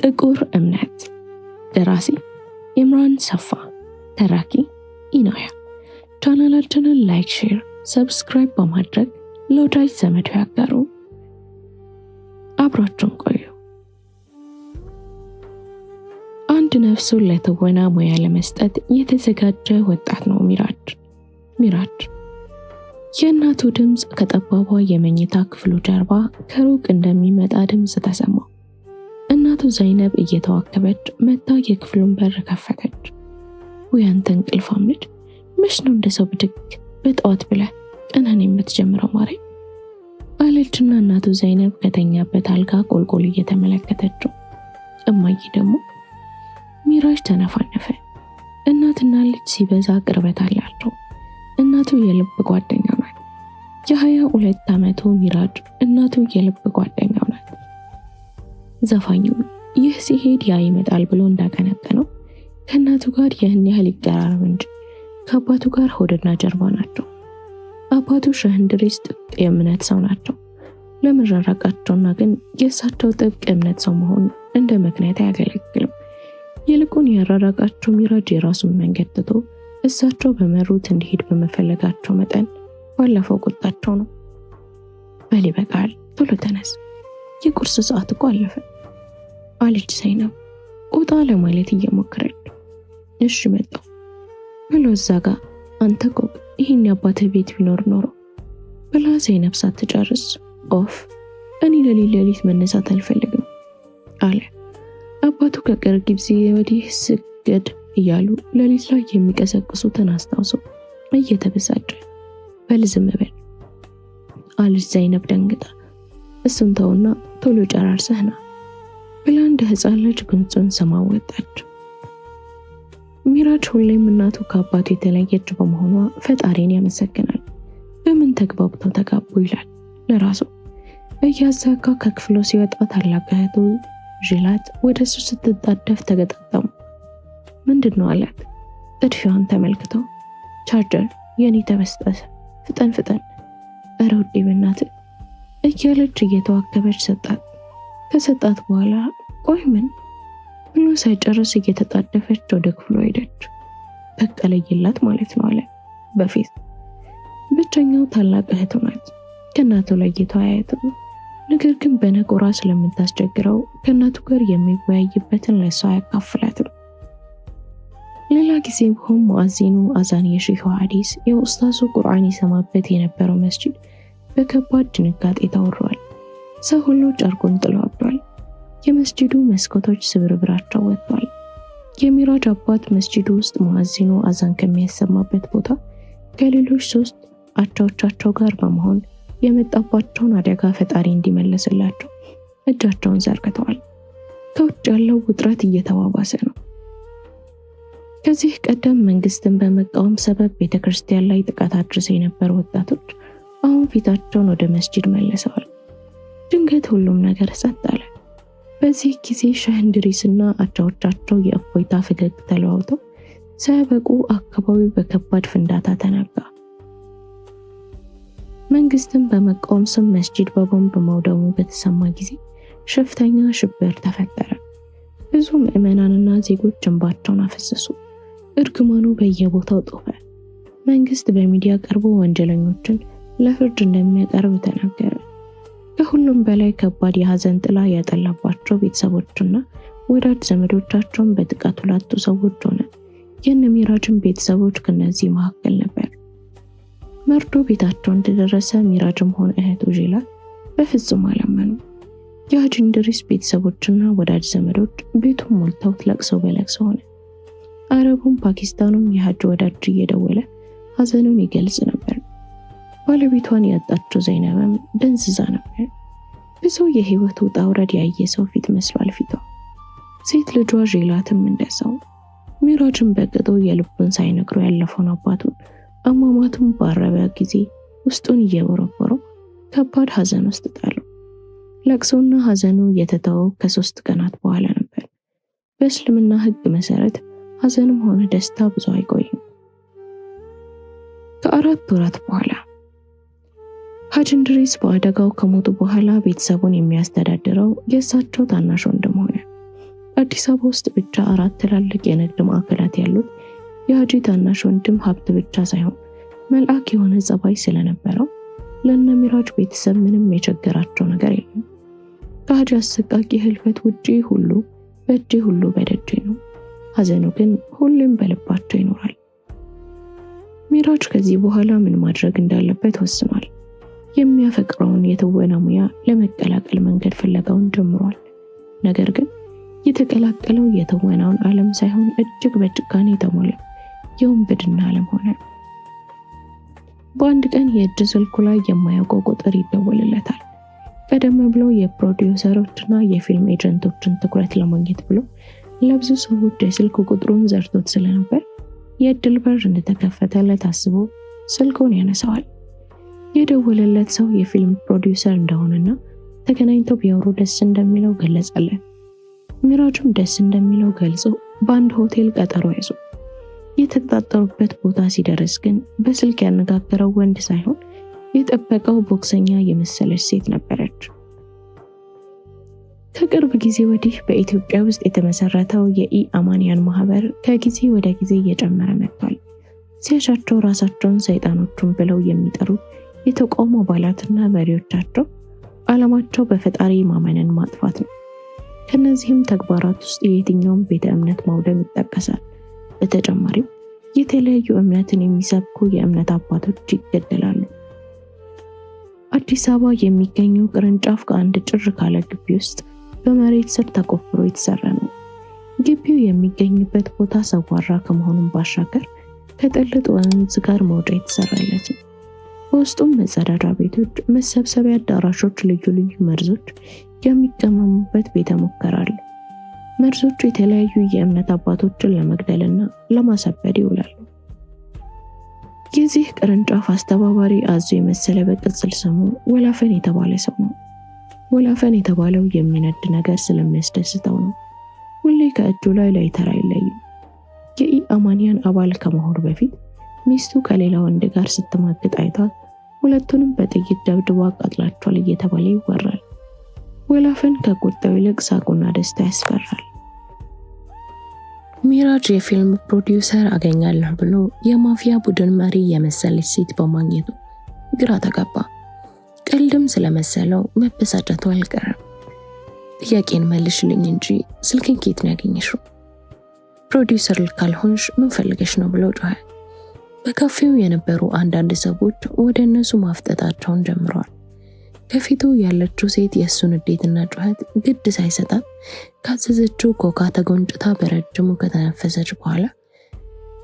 ጥቁር እምነት። ደራሲ ኢምራን ሰፋ፣ ተራኪ ኢናያ። ቻናላችንን like፣ share፣ subscribe በማድረግ ለወዳጅ ዘመዶ ያጋሩ። አብራችሁን ቆዩ። አንድ ነፍሱን ለትወና ሙያ ለመስጠት የተዘጋጀ ወጣት ነው ሚራጅ። ሚራጅ የእናቱ ድምፅ ከጠባቧ የመኝታ ክፍሉ ጀርባ ከሩቅ እንደሚመጣ ድምፅ ተሰማው። እናቱ ዘይነብ እየተዋከበች መታ የክፍሉን በር ከፈተች። ውይ አንተ እንቅልፋም ልጅ፣ መች ነው እንደ ሰው ብድግ በጠዋት ብለህ ቀንህን የምትጀምረው ማሬ? አለችና እናቱ ዘይነብ ከተኛበት አልጋ ቆልቆል እየተመለከተችው። እማዬ ደግሞ። ሚራጅ ተነፋነፈ። እናትና ልጅ ሲበዛ ቅርበት አላቸው። እናቱ የልብ ጓደኛው ናት። የ22 ዓመቱ ሚራጅ እናቱ የልብ ጓደኛው ናት። ዘፋኙ ይህ ሲሄድ ያ ይመጣል ብሎ እንዳቀነቀነው ከእናቱ ጋር ይህን ያህል ይቀራረብ እንጂ ከአባቱ ጋር ሆድና ጀርባ ናቸው። አባቱ ሸህ እንድሪስ ጥብቅ የእምነት ሰው ናቸው። ለመራራቃቸውና ግን የእሳቸው ጥብቅ የእምነት ሰው መሆን እንደ ምክንያት አያገለግልም። ይልቁን ያራራቃቸው ሚራጅ የራሱን መንገድ ትቶ እሳቸው በመሩት እንዲሄድ በመፈለጋቸው መጠን ባለፈው ቁጣቸው ነው። በል ይበቃል፣ ቶሎ ተነስ፣ የቁርስ ሰዓት እኮ አለፈ አለች ዘይነብ ቆጣ ለማለት እየሞከረች። እሺ መጣሁ ብሎ እዛ ጋ አንተ ቆቅ ይህን የአባትህ ቤት ቢኖር ኖሮ ብላ ዘይነብ ሳትጨርስ ኦፍ እኔ ሌሊት ሌሊት መነሳት አልፈልግም አለ። አባቱ ከቅርብ ጊዜ ወዲህ ስገድ እያሉ ሌሊት ላይ የሚቀሰቅሱትን አስታውሶ እየተበሳጨ በል ዝም በል አለች ዘይነብ ደንግጣ። እሱን ተውና ቶሎ ጨራርሰህ ና ብላ እንደ ሕፃን ልጅ ጉንጩን ስማ ወጣች። ሚራጅ ሁሌም እናቱ ከአባቱ የተለየች በመሆኗ ፈጣሪን ያመሰግናል። በምን ተግባብተው ተጋቡ ይላል ለራሱ። እያዛጋ ከክፍሉ ሲወጣ ታላቅ እህቱ ዥላት ወደ እሱ ስትጣደፍ ተገጣጠሙ። ምንድን ነው አላት። ጥድፊዋን ተመልክተው ቻርጀር የኔ ተበስጠሰ፣ ፍጠን ፍጠን፣ እረ ውዴ በእናትህ እያለች እየተዋከበች ሰጣት። ከሰጣት በኋላ ቆይ ምን ብሎ ሳይጨርስ እየተጣደፈች ወደ ክፍሉ ሄደች። በቃ ለየላት ማለት ነው አለ በፊት። ብቸኛው ታላቅ እህቱ ናት። ከእናቱ ለይቶ አያትም። ነገር ግን በነቆራ ስለምታስቸግረው ከእናቱ ጋር የሚወያይበትን ለሷ አያካፍላትም። ሌላ ጊዜ ቢሆን ሙአዚኑ አዛን፣ የሼሁ ሐዲስ፣ የኡስታዙ ቁርአን ይሰማበት የነበረው መስጂድ በከባድ ድንጋጤ ተወሯል። ሰው ሁሉ ጨርቁን ጥሎ አብዷል። የመስጂዱ መስኮቶች ስብርብራቸው ወጥቷል። የሚራጅ አባት መስጂዱ ውስጥ ሙአዚኑ አዛን ከሚያሰማበት ቦታ ከሌሎች 3 አቻዎቻቸው ጋር በመሆን የመጣባቸውን አደጋ ፈጣሪ እንዲመለስላቸው እጃቸውን ዘርግተዋል። ከውጭ ያለው ውጥረት እየተባባሰ ነው። ከዚህ ቀደም መንግስትን በመቃወም ሰበብ ቤተክርስቲያን ላይ ጥቃት አድርሰው የነበሩ ወጣቶች አሁን ፊታቸውን ወደ መስጂድ መልሰዋል። ድንገት ሁሉም ነገር ጸጥ አለ። በዚህ ጊዜ ሸህ እንድሪስና አቻዎቻቸው የእፎይታ ፈገግ ተለዋውተው ሳያበቁ አካባቢው በከባድ ፍንዳታ ተናጋ። መንግስትን በመቃወም ስም መስጂድ በቦምብ መውደሙ በተሰማ ጊዜ ሽፍተኛ ሽብር ተፈጠረ። ብዙ ምዕመናንና ዜጎች እንባቸውን አፈሰሱ። እርግማኑ በየቦታው ጦፈ። መንግስት በሚዲያ ቀርቦ ወንጀለኞችን ለፍርድ እንደሚያቀርብ ተናገረ። ከሁሉም በላይ ከባድ የሀዘን ጥላ ያጠላባቸው ቤተሰቦችና ወዳጅ ዘመዶቻቸውን በጥቃቱ ላጡ ሰዎች ሆነ። የነ ሚራጅን ቤተሰቦች ከነዚህ መካከል ነበር። መርዶ ቤታቸው እንደደረሰ ሚራጅም ሆነ እህቱ ዤላ በፍጹም አላመኑ። የሀጂ እንድሪስ ቤተሰቦችና ወዳጅ ዘመዶች ቤቱን ሞልተው ለቅሶ በለቅሶ ሆነ። አረቡም ፓኪስታኑም የሀጅ ወዳጅ እየደወለ ሀዘኑን ይገልጽ ነበር። ባለቤቷን ያጣችው ዘይነብም ደንዝዛ ነበር። ብዙ የህይወት ውጣ ውረድ ያየ ሰው ፊት መስሏል ፊቷ። ሴት ልጇ ዤላትም እንደዛው። ሚራጅን በቅጡ የልቡን ሳይነግረው ያለፈውን አባቱን አሟሟቱን ባረበ ጊዜ ውስጡን እየቦረቦረው ከባድ ሀዘን ውስጥ ጣለው። ለቅሶና ሀዘኑ የተተወው ከ3 ቀናት በኋላ ነበር። በእስልምና ህግ መሰረት ሀዘንም ሆነ ደስታ ብዙ አይቆይም። ከ4 ወራት በኋላ ሀጅ እንድሪስ በአደጋው ከሞቱ በኋላ ቤተሰቡን የሚያስተዳድረው የእሳቸው ታናሽ ወንድም ሆነ። አዲስ አበባ ውስጥ ብቻ 4 ትላልቅ የንግድ ማዕከላት ያሉት የሀጂ ታናሽ ወንድም ሀብት ብቻ ሳይሆን መልአክ የሆነ ጸባይ ስለነበረው ለነ ሚራጅ ቤተሰብ ምንም የቸገራቸው ነገር የለም። ከሀጂ አሰቃቂ ህልፈት ውጪ ሁሉ በእጄ ሁሉ በደጄ ነው። ሀዘኑ ግን ሁሌም በልባቸው ይኖራል። ሚራጅ ከዚህ በኋላ ምን ማድረግ እንዳለበት ወስኗል። የሚያፈቅረውን የትወና ሙያ ለመቀላቀል መንገድ ፍለጋውን ጀምሯል። ነገር ግን የተቀላቀለው የትወናውን ዓለም ሳይሆን እጅግ በጭካኔ የተሞላ የውንብድና ዓለም ሆነ። በአንድ ቀን የእጅ ስልኩ ላይ የማያውቀው ቁጥር ይደወልለታል። ቀደም ብሎ የፕሮዲውሰሮችና የፊልም ኤጀንቶችን ትኩረት ለማግኘት ብሎ ለብዙ ሰዎች የስልክ ቁጥሩን ዘርቶት ስለነበር የእድል በር እንደተከፈተለት አስቦ ስልኩን ያነሳዋል። የደወለለት ሰው የፊልም ፕሮዲውሰር እንደሆነና ተገናኝተው ቢያወሩ ደስ እንደሚለው ገለጸለት። ሚራጅም ደስ እንደሚለው ገልጾ በአንድ ሆቴል ቀጠሮ ያዙ። የተቀጣጠሩበት ቦታ ሲደርስ ግን በስልክ ያነጋገረው ወንድ ሳይሆን የጠበቀው ቦክሰኛ የመሰለች ሴት ነበረች። ከቅርብ ጊዜ ወዲህ በኢትዮጵያ ውስጥ የተመሰረተው የኢአማንያን ማህበር ከጊዜ ወደ ጊዜ እየጨመረ መጥቷል። ሲያሻቸው ራሳቸውን ሰይጣኖቹን ብለው የሚጠሩት የተቋሙ አባላትና መሪዎቻቸው ዓላማቸው በፈጣሪ ማመንን ማጥፋት ነው። ከነዚህም ተግባራት ውስጥ የየትኛውም ቤተ እምነት ማውደም ይጠቀሳል። በተጨማሪም የተለያዩ እምነትን የሚሰብኩ የእምነት አባቶች ይገደላሉ። አዲስ አበባ የሚገኘው ቅርንጫፍ ከአንድ ጭር ካለ ግቢ ውስጥ በመሬት ስር ተቆፍሮ የተሰራ ነው። ግቢው የሚገኝበት ቦታ ሰዋራ ከመሆኑም ባሻገር ከጥልጥ ወንዝ ጋር መውጫ የተሰራለት ነው። በውስጡም መጸዳጃ ቤቶች፣ መሰብሰቢያ አዳራሾች፣ ልዩ ልዩ መርዞች የሚቀመሙበት ቤተ ሙከራ አለ። መርዞቹ የተለያዩ የእምነት አባቶችን ለመግደልና ለማሳበድ ይውላሉ። የዚህ ቅርንጫፍ አስተባባሪ አዞ የመሰለ በቅጽል ስሙ ወላፈን የተባለ ሰው ነው። ወላፈን የተባለው የሚነድ ነገር ስለሚያስደስተው ነው። ሁሌ ከእጁ ላይ ላይተር አይለይም። የኢአማንያን አባል ከመሆኑ በፊት ሚስቱ ከሌላ ወንድ ጋር ስትማግጥ አይቷት ሁለቱንም በጥይት ደብድቦ አቃጥላቸዋል እየተባለ ይወራል። ወላፈን ከቁጣው ይልቅ ሳቁና ደስታ ያስፈራል። ሚራጅ የፊልም ፕሮዲውሰር አገኛለሁ ብሎ የማፊያ ቡድን መሪ የመሰለች ሴት በማግኘቱ ግራ ተጋባ። ቀልድም ስለመሰለው መበሳጨቱ አልቀረም። ጥያቄን መልሽልኝ እንጂ ስልኬን ከየት ነው ያገኘሽው? ፕሮዲውሰር ካልሆንሽ ምን ፈልገሽ ነው ብሎ ጮኸ። በካፌው የነበሩ አንዳንድ ሰዎች ወደ እነሱ ማፍጠጣቸውን ጀምረዋል። ከፊቱ ያለችው ሴት የእሱን ንዴትና ጩኸት ግድ ሳይሰጣት ካዘዘችው ኮካ ተጎንጭታ በረጅሙ ከተነፈሰች በኋላ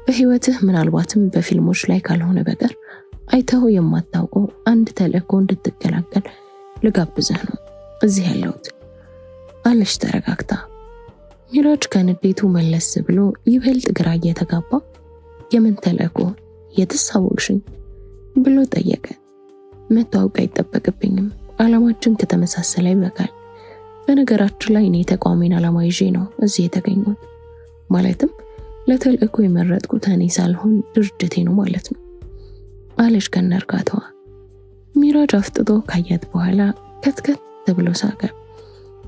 በህይወትህ ምናልባትም በፊልሞች ላይ ካልሆነ በቀር አይተው የማታውቀው አንድ ተልእኮ እንድትቀላቀል ልጋብዝህ ነው እዚህ ያለሁት አለች ተረጋግታ። ሚራጅ ከንዴቱ መለስ ብሎ ይበልጥ ግራ እየተጋባ የምን ተልእኮ? የትስ አወቅሽኝ? ብሎ ጠየቀ። መታወቅ አይጠበቅብኝም፣ ዓላማችን ከተመሳሰለ ይበቃል። በነገራችን ላይ እኔ ተቋሜን ዓላማ ይዤ ነው እዚህ የተገኘሁት። ማለትም ለተልእኮ የመረጥኩት እኔ ሳልሆን ድርጅቴ ነው ማለት ነው አለች ከነእርጋታዋ። ሚራጅ አፍጥጦ ካያት በኋላ ከትከት ብሎ ሳቀ።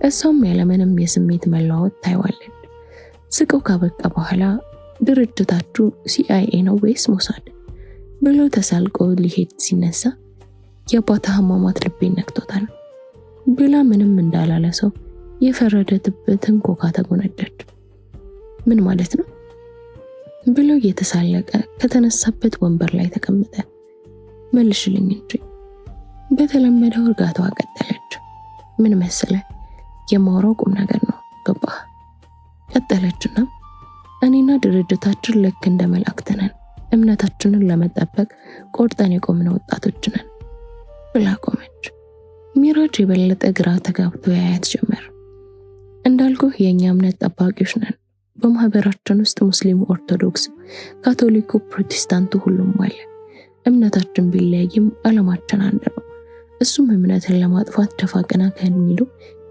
እሷም ያለምንም የስሜት መለዋወጥ ታይዋለች። ስቀው ካበቃ በኋላ ድርጅታችሁ ሲአይኤ ነው ወይስ ሞሳድ ብሎ ተሳልቆ ሊሄድ ሲነሳ የአባትህ አሟሟት ልቤን ነክቶታል ብላ ምንም እንዳላለ ሰው የፈረደበትን ኮካ ተጎነጨች። ምን ማለት ነው ብሎ እየተሳለቀ ከተነሳበት ወንበር ላይ ተቀመጠ። መልሽልኝ እንጂ። በተለመደው እርጋታዋ ቀጠለች። ምን መሰለ የማወራው ቁም ነገር ነው ገባህ? ቀጠለችና እኔና ድርጅታችን ልክ እንደ መላእክት ነን። እምነታችንን ለመጠበቅ ቆርጠን የቆምነው ወጣቶች ነን ብላ ቆመች። ሚራጅ የበለጠ ግራ ተጋብቶ ያያት ጀመር። እንዳልኩህ የእኛ እምነት ጠባቂዎች ነን። በማህበራችን ውስጥ ሙስሊሙ፣ ኦርቶዶክስ፣ ካቶሊኩ፣ ፕሮቴስታንቱ ሁሉም አለ። እምነታችን ቢለያይም ዓላማችን አንድ ነው። እሱም እምነትን ለማጥፋት ደፋ ቀና ከሚሉ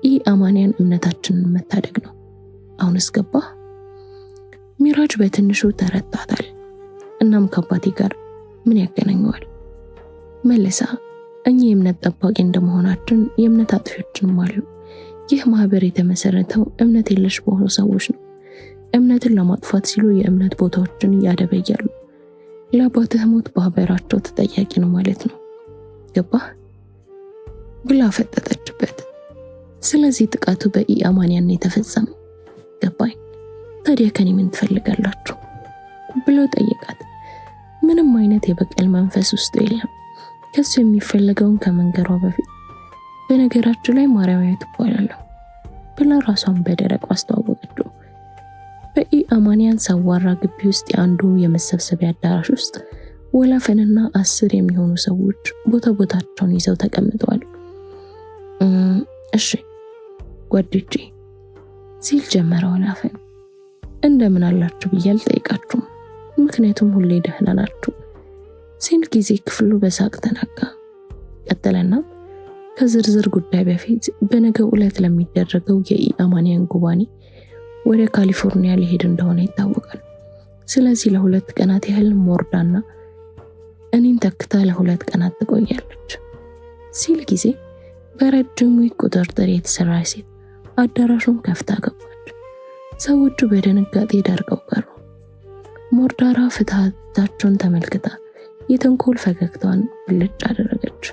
ኢአማንያን እምነታችንን መታደግ ነው። አሁንስ ገባህ? ሚራጅ በትንሹ ተረድቷታል። እናም ከአባቴ ጋር ምን ያገናኘዋል? መልሳ እኛ የእምነት ጠባቂ እንደመሆናችን የእምነት አጥፊዎችንም አሉ። ይህ ማህበር የተመሰረተው እምነት የለሽ በሆኑ ሰዎች ነው። እምነትን ለማጥፋት ሲሉ የእምነት ቦታዎችን ያደበያሉ። ለአባትህ ሞት ማህበራቸው ተጠያቂ ነው ማለት ነው። ገባህ? ብላ ፈጠጠችበት። ስለዚህ ጥቃቱ በኢአማንያን የተፈጸመው። ገባኝ። ታዲያ ከኔ ምን ትፈልጋላችሁ? ብሎ ጠየቃት። ምንም አይነት የበቀል መንፈስ ውስጡ የለም። ከሱ የሚፈለገውን ከመንገሯ በፊት በነገራችሁ ላይ ማርያማዊት እባላለሁ ብላ ራሷን በደረቁ አስተዋወቀችው። በኢአማንያን ሰዋራ ግቢ ውስጥ የአንዱ የመሰብሰቢያ አዳራሽ ውስጥ ወላፈንና 10 የሚሆኑ ሰዎች ቦታ ቦታቸውን ይዘው ተቀምጠዋል። እሺ ጓዶቼ ሲል ጀመረ ወላፈን። እንደምን አላችሁ ብዬ አልጠይቃችሁም፣ ምክንያቱም ሁሌ ደህና ናችሁ ሲል ጊዜ ክፍሉ በሳቅ ተናጋ። ቀጠለና ከዝርዝር ጉዳይ በፊት በነገው ዕለት ለሚደረገው የኢአማንያን ጉባኤ ወደ ካሊፎርኒያ ሊሄድ እንደሆነ ይታወቃል። ስለዚህ ለ2 ቀናት ያህል ሞርዳና እኔን ተክታ ለ2 ቀናት ትቆያለች ሲል ጊዜ በረጅሙ ቁጥርጥር የተሰራ ሴት አዳራሹን ከፍታ ገባች። ሰዎቹ በድንጋጤ ደርቀው ቀሩ። ሞርዳራ ፍትሃታቸውን ተመልክታ የተንኮል ፈገግታዋን ብልጭ አደረገች።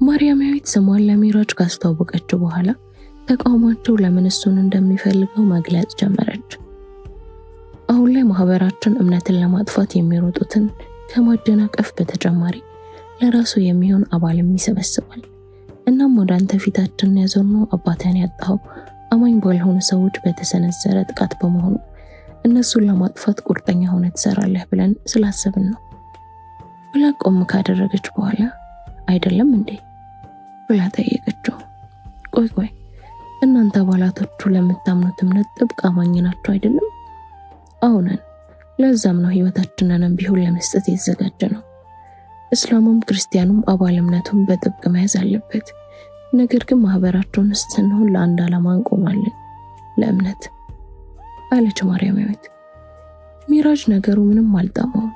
ማርያማዊት ስሟን ለሚራጅ ካስተዋወቀችው በኋላ ተቋማቸው ለምን እሱን እንደሚፈልገው መግለጽ ጀመረች። አሁን ላይ ማህበራችን እምነትን ለማጥፋት የሚሮጡትን ከማደናቀፍ በተጨማሪ ለራሱ የሚሆን አባልም ይሰበስባል። እናም ወደ አንተ ፊታችንን ያዞርነው አባትህን ያጣኸው አማኝ ባልሆኑ ሰዎች በተሰነዘረ ጥቃት በመሆኑ እነሱን ለማጥፋት ቁርጠኛ ሆነህ ትሰራለህ ብለን ስላሰብን ነው ብላ ቆም ካደረገች በኋላ አይደለም እንዴ ብላ ጠየቀችው። ቆይ ቆይ እናንተ አባላቶቹ ለምታምኑት እምነት ጥብቅ አማኝ ናችሁ አይደለም? አዎነን። ለዛም ነው ህይወታችንንም ቢሆን ለመስጠት የተዘጋጀ ነው። እስላሙም ክርስቲያኑም አባል እምነቱን በጥብቅ መያዝ አለበት። ነገር ግን ማህበራቸውን ውስጥ ስንሆን ለአንድ ዓላማ እንቆማለን፣ ለእምነት አለች ማርያማዊት። ሚራጅ ነገሩ ምንም አልጣመውም።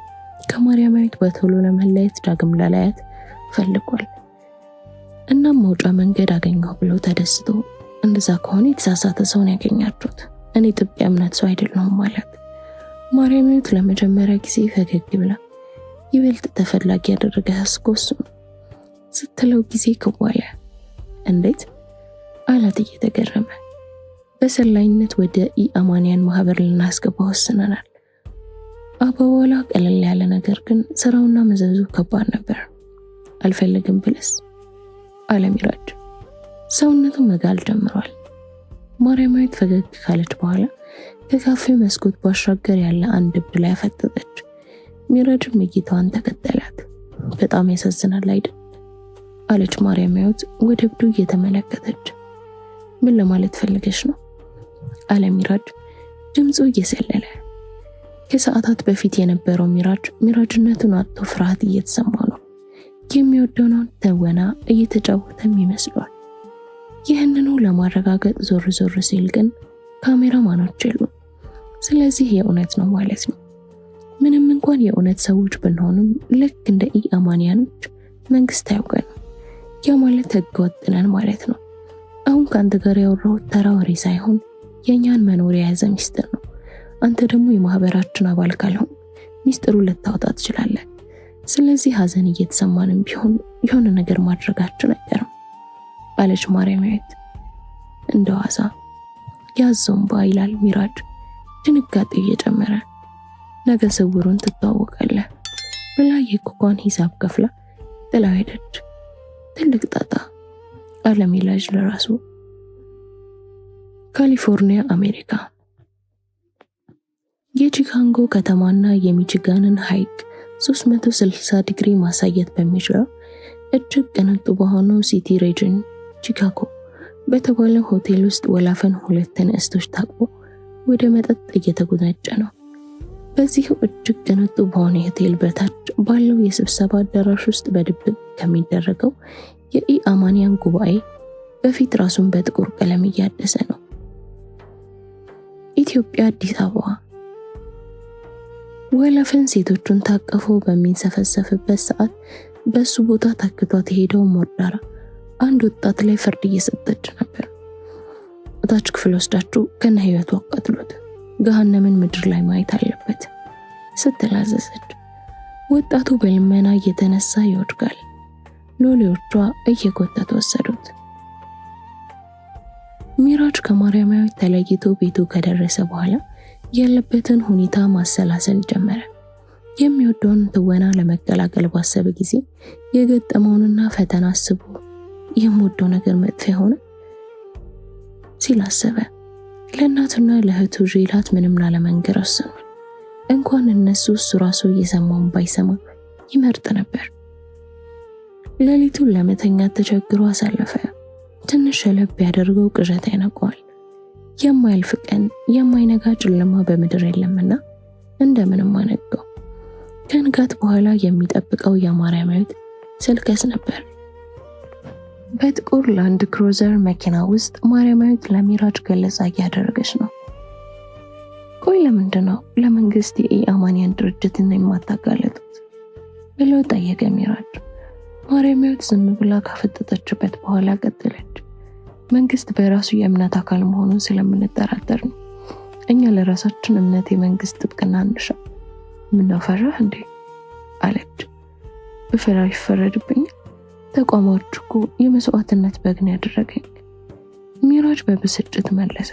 ከማርያማዊት በቶሎ ለመለየት ዳግም ላላያት ፈልጓል። እናም መውጫ መንገድ አገኘሁ ብሎ ተደስቶ እንደዛ ከሆነ የተሳሳተ ሰውን ያገኛችሁት፣ እኔ ጥብቅ የእምነት ሰው አይደለሁም ማለት። ማርያማዊት ለመጀመሪያ ጊዜ ፈገግ ብላ ይበልጥ ተፈላጊ ያደረገ እኮ እሱ ነው ስትለው ጊዜ ክዋለ። እንዴት አላት እየተገረመ። በሰላይነት ወደ ኢአማንያን ማህበር ልናስገባ ወስነናል። አባባሏ ቀለል ያለ ነገር ግን ስራውና መዘዙ ከባድ ነበር። አልፈልግም ብለስ አለ ሚራጅ። ሰውነቱ መጋል ጀምሯል። ማርያማዊት ፈገግ ካለች በኋላ ከካፌው መስኮት ባሻገር ያለ አንድ እብድ ላይ አፈጠጠች። ሚራጅም እይታዋን ተከተላት። በጣም ያሳዝናል አይደል አለች ማርያማዊት ወደ እብዱ እየተመለከተች። ምን ለማለት ፈልገሽ ነው አለ ሚራጅ ድምፁ እየሰለለ። ከሰዓታት በፊት የነበረው ሚራጅ ሚራጅነቱን አጥቶ ፍርሃት እየተሰማው ነው። የሚወደውን ትወና እየተጫወተም ይመስለዋል። ይህንኑ ለማረጋገጥ ዞር ዞር ሲል ግን ካሜራማኖች የሉም። ስለዚህ የእውነት ነው ማለት ነው። ምንም እንኳን የእውነት ሰዎች ብንሆንም ልክ እንደ ኢአማንያኖች መንግስት አያውቀንም። ያ ማለት ህገወጥ ነን ማለት ነው። አሁን ከአንተ ጋር ያወራሁት ተራ ወሬ ሳይሆን የእኛን መኖር የያዘ ሚስጥር ነው። አንተ ደግሞ የማህበራችን አባል ካልሆን ሚስጥሩን ልታወጣ ትችላለህ። ስለዚህ ሀዘን እየተሰማንም ቢሆን የሆነ ነገር ማድረጋችን አይቀርም አለች ማርያማዊት። እንደዋዛ ያዘውምባ ይላል ሚራጅ ድንጋጤ እየጨመረ። ነገ ስውሩን ትተዋወቃለህ ብላ የኮኳን ሂሳብ ከፍላ ጥላው ሄደች። ትልቅ ጣጣ አለ ሚራጅ ለራሱ። ካሊፎርኒያ አሜሪካ። የቺካጎ ከተማና የሚቺጋንን ሐይቅ 360 ዲግሪ ማሳየት በሚችለው እጅግ ቅንጡ በሆነው ሲቲ ሬጅን ቺካጎ በተባለ ሆቴል ውስጥ ወላፈን 2 እንስቶች ታቅፎ ወደ መጠጥ እየተጎነጨ ነው። በዚሁ እጅግ ቅንጡ በሆነ ሆቴል በታች ባለው የስብሰባ አዳራሽ ውስጥ በድብቅ ከሚደረገው የኢአማንያን ጉባኤ በፊት ራሱን በጥቁር ቀለም እያደሰ ነው። ኢትዮጵያ አዲስ አበባ። ወላፈን ሴቶቹን ታቅፎ በሚንሰፈሰፍበት ሰዓት በሱ ቦታ ታክቷት የሄደው ሞርዳራ አንድ ወጣት ላይ ፍርድ እየሰጠች ነበር። እታች ክፍል ወስዳችሁ ከነ ህይወቱ አቃጥሉት፣ ገሃነምን ምድር ላይ ማየት አለበት ስትል አዘዘች። ወጣቱ በልመና እየተነሳ ይወድቃል። ሎሌዎቿ እየጎተቱ ወሰዱት። ሚራጅ ከማርያማዊት ተለይቶ ቤቱ ከደረሰ በኋላ ያለበትን ሁኔታ ማሰላሰል ጀመረ። የሚወደውን ትወና ለመቀላቀል ባሰበ ጊዜ የገጠመውንና ፈተና አስቦ የምወደው ነገር መጥፊያ ሆነ ሲል አሰበ። ለእናቱና ለእህቱ ዢላት ምንም ላለመንገር ወስኗል። እንኳን እነሱ እሱ ራሱ እየሰማውን ባይሰማ ይመርጥ ነበር። ሌሊቱን ለመተኛት ተቸግሮ አሳለፈ። ትንሽ ሸለብ ቢያደርገው ቅዠት ያነቀዋል። የማያልፍ ቀን የማይነጋ ጨለማ በምድር የለምና እንደምንም አነጋው። ከንጋት በኋላ የሚጠብቀው የማርያማዊት ስልከስ ነበር። በጥቁር ላንድ ክሩዘር መኪና ውስጥ ማርያማዊት ለሚራጅ ገለጻ እያደረገች ነው። ቆይ ለምንድን ነው ለመንግስት የኢአማንያን ድርጅትን የማታጋለጡት ብሎ ጠየቀ ሚራጅ። ማርያማዊት ዝም ብላ ካፈጠጠችበት በኋላ ቀጠለች። መንግስት በራሱ የእምነት አካል መሆኑን ስለምንጠራጠር ነው። እኛ ለራሳችን እምነት የመንግስት ጥብቅና አንሻ። ምነው ፈራህ እንዴ አለች። ብፈራ ይፈረድብኛል። ተቋማችሁ እኮ የመስዋዕትነት በግን ያደረገኝ። ሚራጅ በብስጭት መለሰ።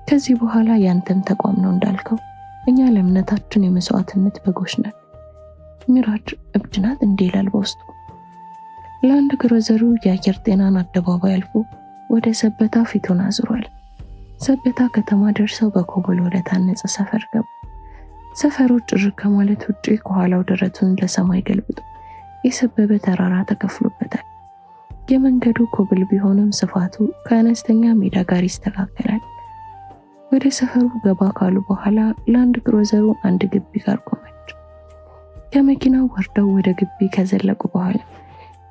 ከዚህ በኋላ ያንተም ተቋም ነው እንዳልከው እኛ ለእምነታችን የመስዋዕትነት በጎች ነን። ሚራጅ እብድ ናት እንዲህ ይላል በውስጡ። ላንድ ክሩዘሩ የአየር ጤናን አደባባይ አልፎ ወደ ሰበታ ፊቱን አዙሯል። ሰበታ ከተማ ደርሰው በኮብል ወደ ታነጸ ሰፈር ገቡ። ሰፈሩ ጭር ከማለት ውጭ ከኋላው ደረቱን ለሰማይ ገልብጦ የሰበበ ተራራ ተከፍሎበታል። የመንገዱ ኮብል ቢሆንም ስፋቱ ከአነስተኛ ሜዳ ጋር ይስተካከላል። ወደ ሰፈሩ ገባ ካሉ በኋላ ላንድ ክሩዘሩ አንድ ግቢ ጋር ቆመች። ከመኪናው ወርደው ወደ ግቢ ከዘለቁ በኋላ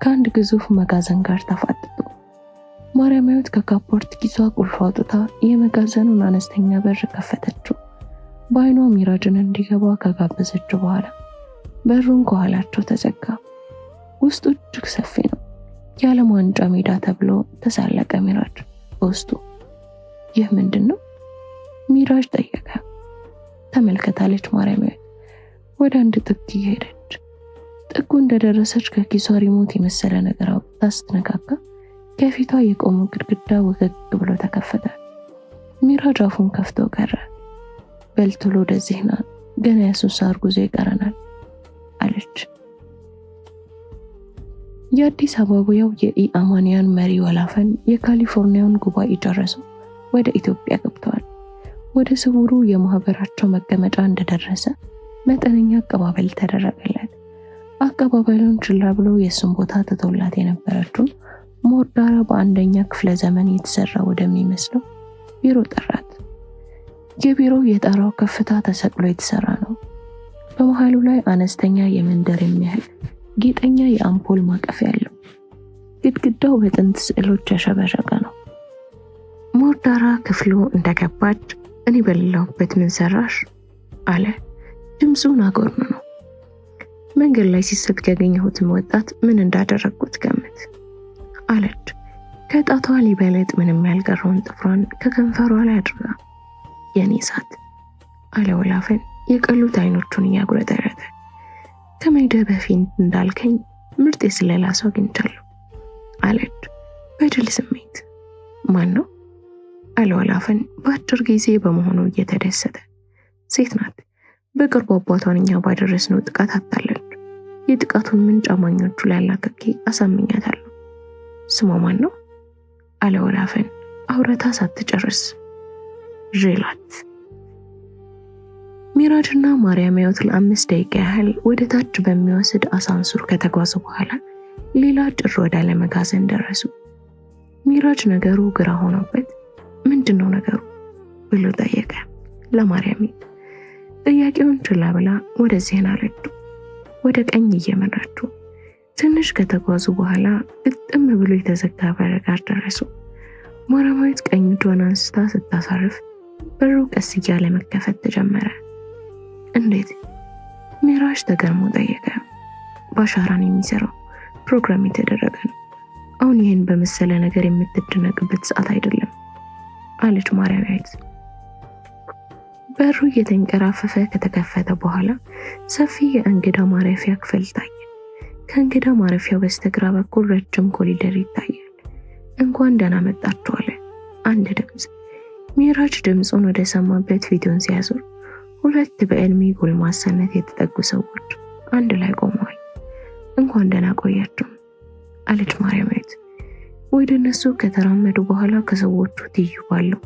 ከአንድ ግዙፍ መጋዘን ጋር ተፋጠጡ። ማርያማዊት ከካፖርት ኪሷ ቁልፍ አውጥታ የመጋዘኑን አነስተኛ በር ከፈተችው። በአይኗ ሚራጅን እንዲገባ ከጋበዘችው በኋላ በሩን ከኋላቸው ተዘጋ። ውስጡ እጅግ ሰፊ ነው። የዓለም ዋንጫ ሜዳ ተብሎ ተሳለቀ ሚራጅ በውስጡ። ይህ ምንድን ነው? ሚራጅ ጠየቀ። ተመልከታለች ማርያማዊት ወደ አንድ ጥግ እየሄደች። ጥጉ እንደደረሰች ከኪሷ remote የመሰለ ነገር አውጥታ ስትነካካ ከፊቷ የቆመው ግድግዳ ወገግ ብሎ ተከፈተ። ሚራጅ አፉን ከፍቶ ቀረ። በል ቶሎ ወደዚህ ና፣ ገና የ3 ሰዓት ጉዞ ይቀረናል አለች። የአዲስ አበባው የኢአማንያን መሪ ወላፈን የካሊፎርኒያውን ጉባኤ ጨርሰው ወደ ኢትዮጵያ ገብተዋል። ወደ ስውሩ የማህበራቸው መቀመጫ እንደደረሰ መጠነኛ አቀባበል ተደረገለት። አቀባበሉን ችላ ብሎ የእሱን ቦታ ትቶላት የነበረችውን ሞርዳራ በ1ኛ ክፍለ ዘመን የተሰራ ወደሚመስለው ቢሮ ጠራት። የቢሮው የጣራው ከፍታ ተሰቅሎ የተሰራ ነው። በመሃሉ ላይ አነስተኛ የመንደር የሚያህል ጌጠኛ የአምፖል ማቀፊያ አለው። ግድግዳው በጥንት ስዕሎች ያሸበረቀ ነው። ሞርዳራ ክፍሉ እንደገባች እኔ በሌለሁበት ምን ሰራሽ አለ። ድምፁን አጎርን ነው። መንገድ ላይ ሲሰብክ ያገኘሁትን ወጣት ምን እንዳደረግኩት ገምት አለች። ከጣቷ ሊበለጥ ምንም ያልቀረውን ጥፍሯን ከከንፈሯ ላይ አድርጋ የኔ እሳት አለ ወላፈን የቀሉት አይኖቹን እያጉረጠረጠ። ከመሄድህ በፊት እንዳልከኝ ምርጥ የስለላ ሰው አግኝቻለሁ አለች በድል ስሜት። ማን ነው አለ ወላፈን በአጭር ጊዜ በመሆኑ እየተደሰተ። ሴት ናት። በቅርቡ አባቷን እኛ ባደረስነው ጥቃት አታለች። የጥቃቱን ምንጭ አማኞቹ ላይ አላክኬ አሳምኛታለሁ። ስሟ ማን ነው አለ ወላፈን አውረታ ሳትጨርስ። ዤላት። ሚራጅና ማርያማዊት ለ5 ደቂቃ ያህል ወደ ታች በሚወስድ አሳንሱር ከተጓዙ በኋላ ሌላ ጭር ወዳለ መጋዘን ደረሱ። ሚራጅ ነገሩ ግራ ሆኖበት ምንድን ነው ነገሩ ብሎ ጠየቀ ለማርያሚት። ጥያቄውን ችላ ብላ ወደዚህን አለችው፣ ወደ ቀኝ እየመራችው። ትንሽ ከተጓዙ በኋላ ግጥም ብሎ የተዘጋ በር ጋር ደረሱ። ማርያማዊት ቀኝ እጇን አንስታ ስታሳርፍ በሩ ቀስ እያለ መከፈት ተጀመረ። እንዴት? ሚራጅ ተገርሞ ጠየቀ። በአሻራን የሚሰራው ፕሮግራም የተደረገ ነው። አሁን ይህን በመሰለ ነገር የምትደነቅበት ሰዓት አይደለም አለች ማርያማዊት። በሩ እየተንቀራፈፈ ከተከፈተ በኋላ ሰፊ የእንግዳ ማረፊያ ክፍል ታየ። ከእንግዳ ማረፊያው በስተግራ በኩል ረጅም ኮሪደር ይታያል። እንኳን ደህና መጣችሁ አለ አንድ ድምፅ። ሚራጅ ድምፁን ወደ ሰማበት ፊቱን ሲያዞር ሁለት በዕድሜ ጎልማሳነት የተጠጉ ሰዎች አንድ ላይ ቆመዋል። እንኳን ደህና ቆያችሁ አለች ማርያማዊት። ወደ እነሱ ከተራመዱ በኋላ ከሰዎቹ ትይዩ ባለው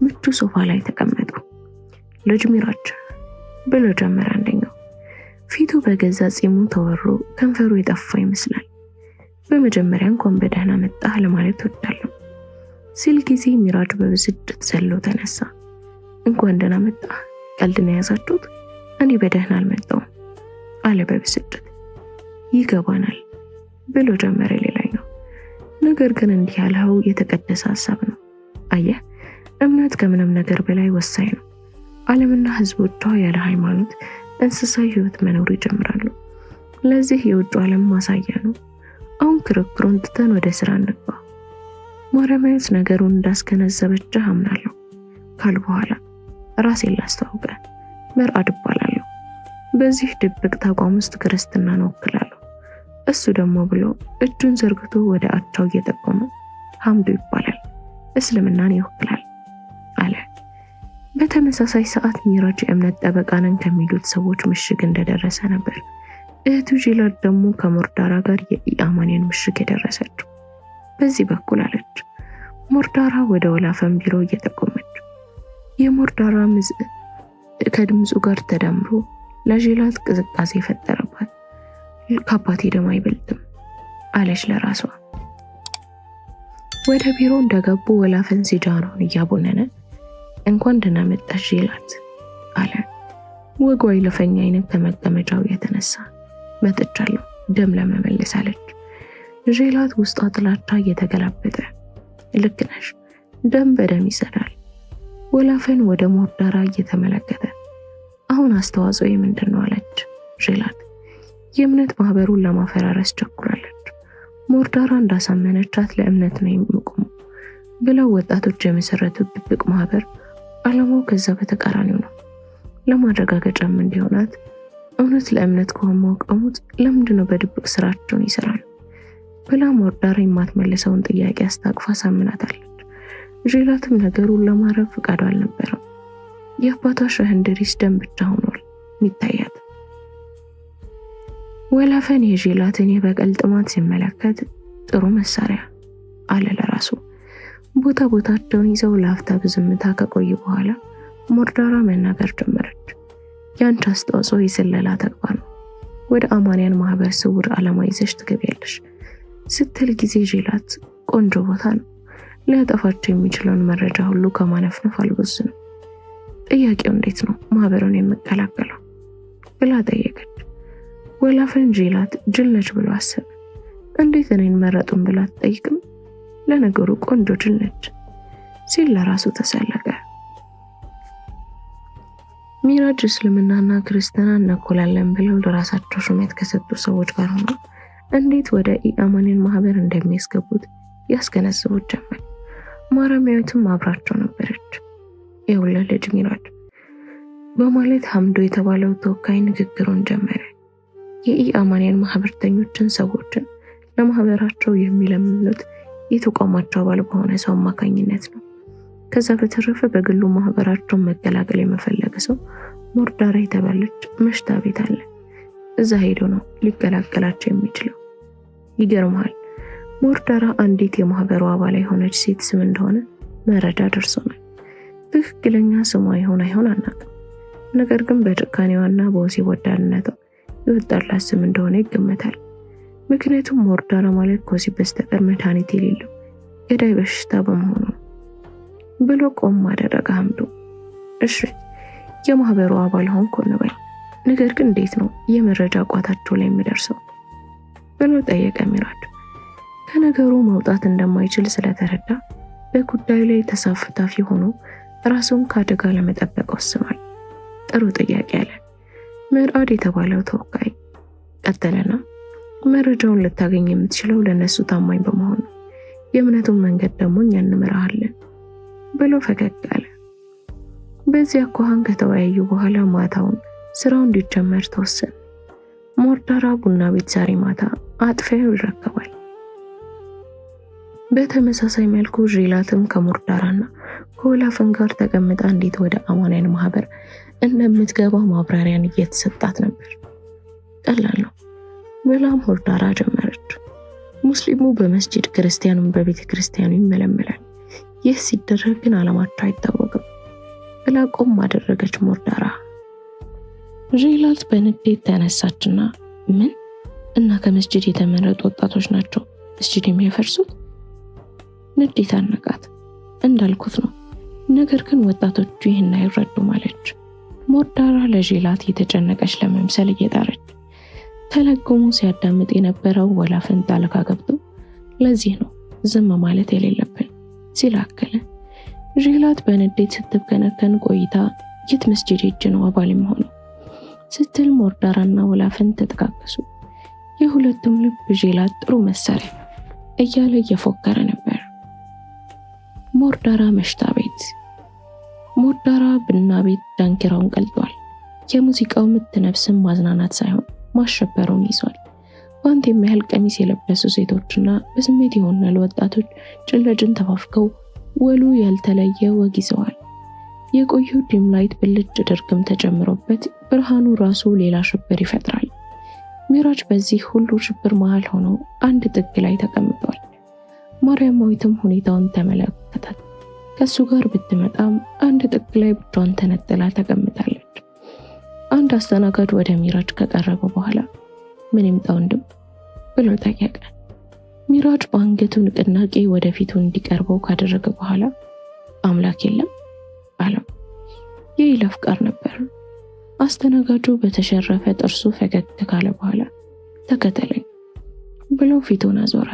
ምቹ ሶፋ ላይ ተቀመጡ። ልጅ ሚራጅ ብሎ ጀመረ አንደኛው። ፊቱ በገዛ ጺሙ ተወሮ ከንፈሩ የጠፋ ይመስላል። በመጀመሪያ እንኳን በደህና መጣህ ለማለት እወዳለሁ ሲል ጊዜ ሚራጅ በብስጭት ዘሎ ተነሳ። እንኳን ደህና መጣህ፣ ቀልድ ነው የያዛችሁት? እኔ በደህና አልመጣሁም አለ በብስጭት። ይገባናል ብሎ ጀመረ ሌላኛው። ነገር ግን እንዲህ ያለው የተቀደሰ ሀሳብ ነው። አየህ፣ እምነት ከምንም ነገር በላይ ወሳኝ ነው። ዓለምና ሕዝቦቿ ያለ ሃይማኖት እንስሳዊ ሕይወት መኖር ይጀምራሉ። ለዚህ የውጭ ዓለም ማሳያ ነው። አሁን ክርክሩን ትተን ወደ ስራ እንግባ። ማርያማዊት ነገሩን እንዳስገነዘበችህ አምናለሁ ካሉ በኋላ ራሴን ላስተዋውቀ፣ መርአድ እባላለሁ። በዚህ ድብቅ ተቋም ውስጥ ክርስትናን እወክላለሁ። እሱ ደግሞ ብሎ እጁን ዘርግቶ ወደ አቻው እየጠቆመ ሐምዱ ይባላል፣ እስልምናን ይወክላል አለ። በተመሳሳይ ሰዓት ሚራጅ የእምነት ጠበቃ ነን ከሚሉት ሰዎች ምሽግ እንደደረሰ ነበር። እህቱ ጂላድ ደግሞ ከሞርዳራ ጋር የኢአማንያን ምሽግ የደረሰችው። በዚህ በኩል አለች ሞርዳራ ወደ ወላፈን ቢሮ እየጠቆመች። የሞርዳራ ምዝ ከድምፁ ጋር ተዳምሮ ለጂላት ቅዝቃዜ ፈጠረባት። ከአባቴ ደም አይበልጥም አለች ለራሷ። ወደ ቢሮ እንደገቡ ወላፈን ሲጃራውን እያቦነነ እንኳን ደህና መጣሽ ጂላት አለ። ወጓ ይለፈኝ አይነት ከመቀመጫው የተነሳ መጥቻለሁ ደም ለመመለስ አለች። ዤላት ውስጧ ጥላቻ እየተገላበጠ ልክ ነሽ፣ ደም በደም ይሰዳል። ወላፈን ወደ ሞርዳራ እየተመለከተ አሁን አስተዋጽኦ ምንድን ነው አለች ዤላት። የእምነት ማህበሩን ለማፈራረስ ቸኩላለች። ሞርዳራ እንዳሳመነቻት ለእምነት ነው የሚቆመው ብለው ወጣቶች የመሰረቱት ድብቅ ማህበር ዓላማው ከዛ በተቃራኒው ነው። ለማረጋገጫም እንዲሆናት እውነት ለእምነት ከሆነ ቆሙት ለምንድነው በድብቅ ስራቸውን ይሰራሉ ብላ ሞርዳራ የማትመልሰውን ጥያቄ አስታቅፋ ሳምናታለች። ዤላትም ነገሩን ለማረፍ ፈቃዱ አልነበረም። የአባቷ ሸህ እንድሪስ ደም ብቻ ሆኗል የሚታያት። ወላፈን የዤላትን የበቀል ጥማት ሲመለከት ጥሩ መሳሪያ አለ ለራሱ። ቦታ ቦታቸውን ይዘው ለአፍታ በዝምታ ከቆዩ በኋላ ሞርዳራ መናገር ጀመረች። የአንቺ አስተዋጽኦ የስለላ ተግባር ነው። ወደ አማንያን ማህበር ስውር ዓላማ ይዘሽ ትገቢያለሽ ስትል ጊዜ ዤላት ቆንጆ ቦታ ነው፣ ሊያጠፋቸው የሚችለውን መረጃ ሁሉ ከማነፍነፍ አልቦዝንም። ጥያቄው እንዴት ነው ማህበሩን የምቀላቀለው ብላ ጠየቀች። ወላፈን ዤላት ጅል ነች ብሎ አሰበ። እንዴት እኔን መረጡን ብላ አትጠይቅም? ለነገሩ ቆንጆ ጅል ነች ሲል ለራሱ ተሰለቀ። ሚራጅ እስልምናና ክርስትና እናኮላለን ብለው ለራሳቸው ሹመት ከሰጡ ሰዎች ጋር ሆኖ እንዴት ወደ ኢአማንያን ማህበር እንደሚያስገቡት ያስገነዝቡት ጀመር። ማርያማዊትም አብራቸው ነበረች። ይኸውልህ ልጅ ሚራጅ በማለት ሐምዶ የተባለው ተወካይ ንግግሩን ጀመረ። የኢአማንያን ማህበርተኞችን ሰዎችን ለማህበራቸው የሚለምኑት የተቋማቸው አባል በሆነ ሰው አማካኝነት ነው። ከዛ በተረፈ በግሉ ማህበራቸውን መገላገል የመፈለገ ሰው ሞርዳራ የተባለች መሽታ ቤት አለ። እዛ ሄዶ ነው ሊገላገላቸው የሚችለው። ይገርመሃል፣ ሞርዳራ አንዲት የማህበሩ አባል የሆነች ሴት ስም እንደሆነ መረጃ ደርሶናል። ትክክለኛ ስሟ ይሆን አይሆን አናውቅም። ነገር ግን በጭካኔዋና በወሲብ ወዳድነቷ የወጣላት ስም እንደሆነ ይገመታል። ምክንያቱም ሞርዳራ ማለት ከወሲብ በስተቀር መድኃኒት የሌለው ገዳይ በሽታ በመሆኑ ነው ብሎ ቆም አደረገ ሐምዱ። እሺ የማህበሩ አባል ሆንኩ እንበል፣ ነገር ግን እንዴት ነው የመረጃ ቋታቸው ላይ የሚደርሰው ብሎ ጠየቀ ሚራጅ። ከነገሩ መውጣት እንደማይችል ስለተረዳ በጉዳዩ ላይ ተሳታፊ ሆኖ ራሱን ከአደጋ ለመጠበቅ ወስኗል። ጥሩ ጥያቄ አለ ምርአድ የተባለው ተወካይ። ቀጠለና መረጃውን ልታገኝ የምትችለው ለእነሱ ታማኝ በመሆን ነው። የእምነቱን መንገድ ደግሞ እኛ እንመራሃለን ብሎ ፈገግ አለ። በዚህ አኳኋን ከተወያዩ በኋላ ማታውን ስራው እንዲጀመር ተወሰነ። ሞርዳራ ቡና ቤት ዛሬ ማታ አጥፊያው ይረከባል። በተመሳሳይ መልኩ ዤላትም ከሞርዳራና ከወላፈን ጋር ተቀምጣ እንዴት ወደ አማንያን ማህበር እንደምትገባ ማብራሪያን እየተሰጣት ነበር። ቀላል ነው ብላ ሞርዳራ ጀመረች። ሙስሊሙ በመስጂድ ክርስቲያኑን በቤተ ክርስቲያኑ ይመለመላል። ይህ ሲደረግ ግን ዓላማቸው አይታወቅም ብላ ቆም አደረገች ሞርዳራ። ዤላት በንዴት ተነሳችና ምን እና ከመስጂድ የተመረጡ ወጣቶች ናቸው መስጂድ የሚያፈርሱት? ንዴት አነቃት። እንዳልኩት ነው፣ ነገር ግን ወጣቶቹ ይህን አይረዱም አለች። ሞርዳራ ለዤላት የተጨነቀች ለመምሰል እየጣረች ተለጉሞ ሲያዳምጥ የነበረው ወላፈን ጣልቃ ገብቶ ለዚህ ነው ዝም ማለት የሌለብን ሲል አከለ። ዤላት በንዴት ስትብከነከን ቆይታ የት መስጂድ ሄጄ ነው አባል የምሆነው ስትል ሞርዳራና ወላፈን ተጠቃቀሱ። የሁለቱም ልብ ዤላት ጥሩ መሳሪያ እያለ እየፎከረ ነበር። ሞርዳራ መሽታ ቤት። ሞርዳራ ቡና ቤት ዳንኪራውን ቀልጧል። የሙዚቃው ምት ነፍስን ማዝናናት ሳይሆን ማሸበሩን ይዟል። ጓንት የሚያህል ቀሚስ የለበሱ ሴቶችና በስሜት የሆናሉ ወጣቶች ጭን ለጭን ተፋፍገው ወሉ ያልተለየ ወግ ይዘዋል። የቆየው dim light ብልጭ ድርግም ተጨምሮበት ብርሃኑ ራሱ ሌላ ሽብር ይፈጥራል። ሚራጅ በዚህ ሁሉ ሽብር መሃል ሆኖ አንድ ጥግ ላይ ተቀምጧል። ማርያማዊትም ሁኔታውን ተመለከታት። ከሱ ጋር ብትመጣም አንድ ጥግ ላይ ብቻዋን ተነጥላ ተቀምጣለች። አንድ አስተናጋጅ ወደ ሚራጅ ከቀረበ በኋላ ምን ይምጣ ወንድም ብሎ ጠየቀ። ሚራጅ በአንገቱ ንቅናቄ ወደፊቱ እንዲቀርበው ካደረገ በኋላ አምላክ የለም አለው። የይለፍ ቃል ነበር። አስተናጋጁ በተሸረፈ ጥርሱ ፈገግ ካለ በኋላ ተከተለኝ ብሎ ፊቱን አዞረ።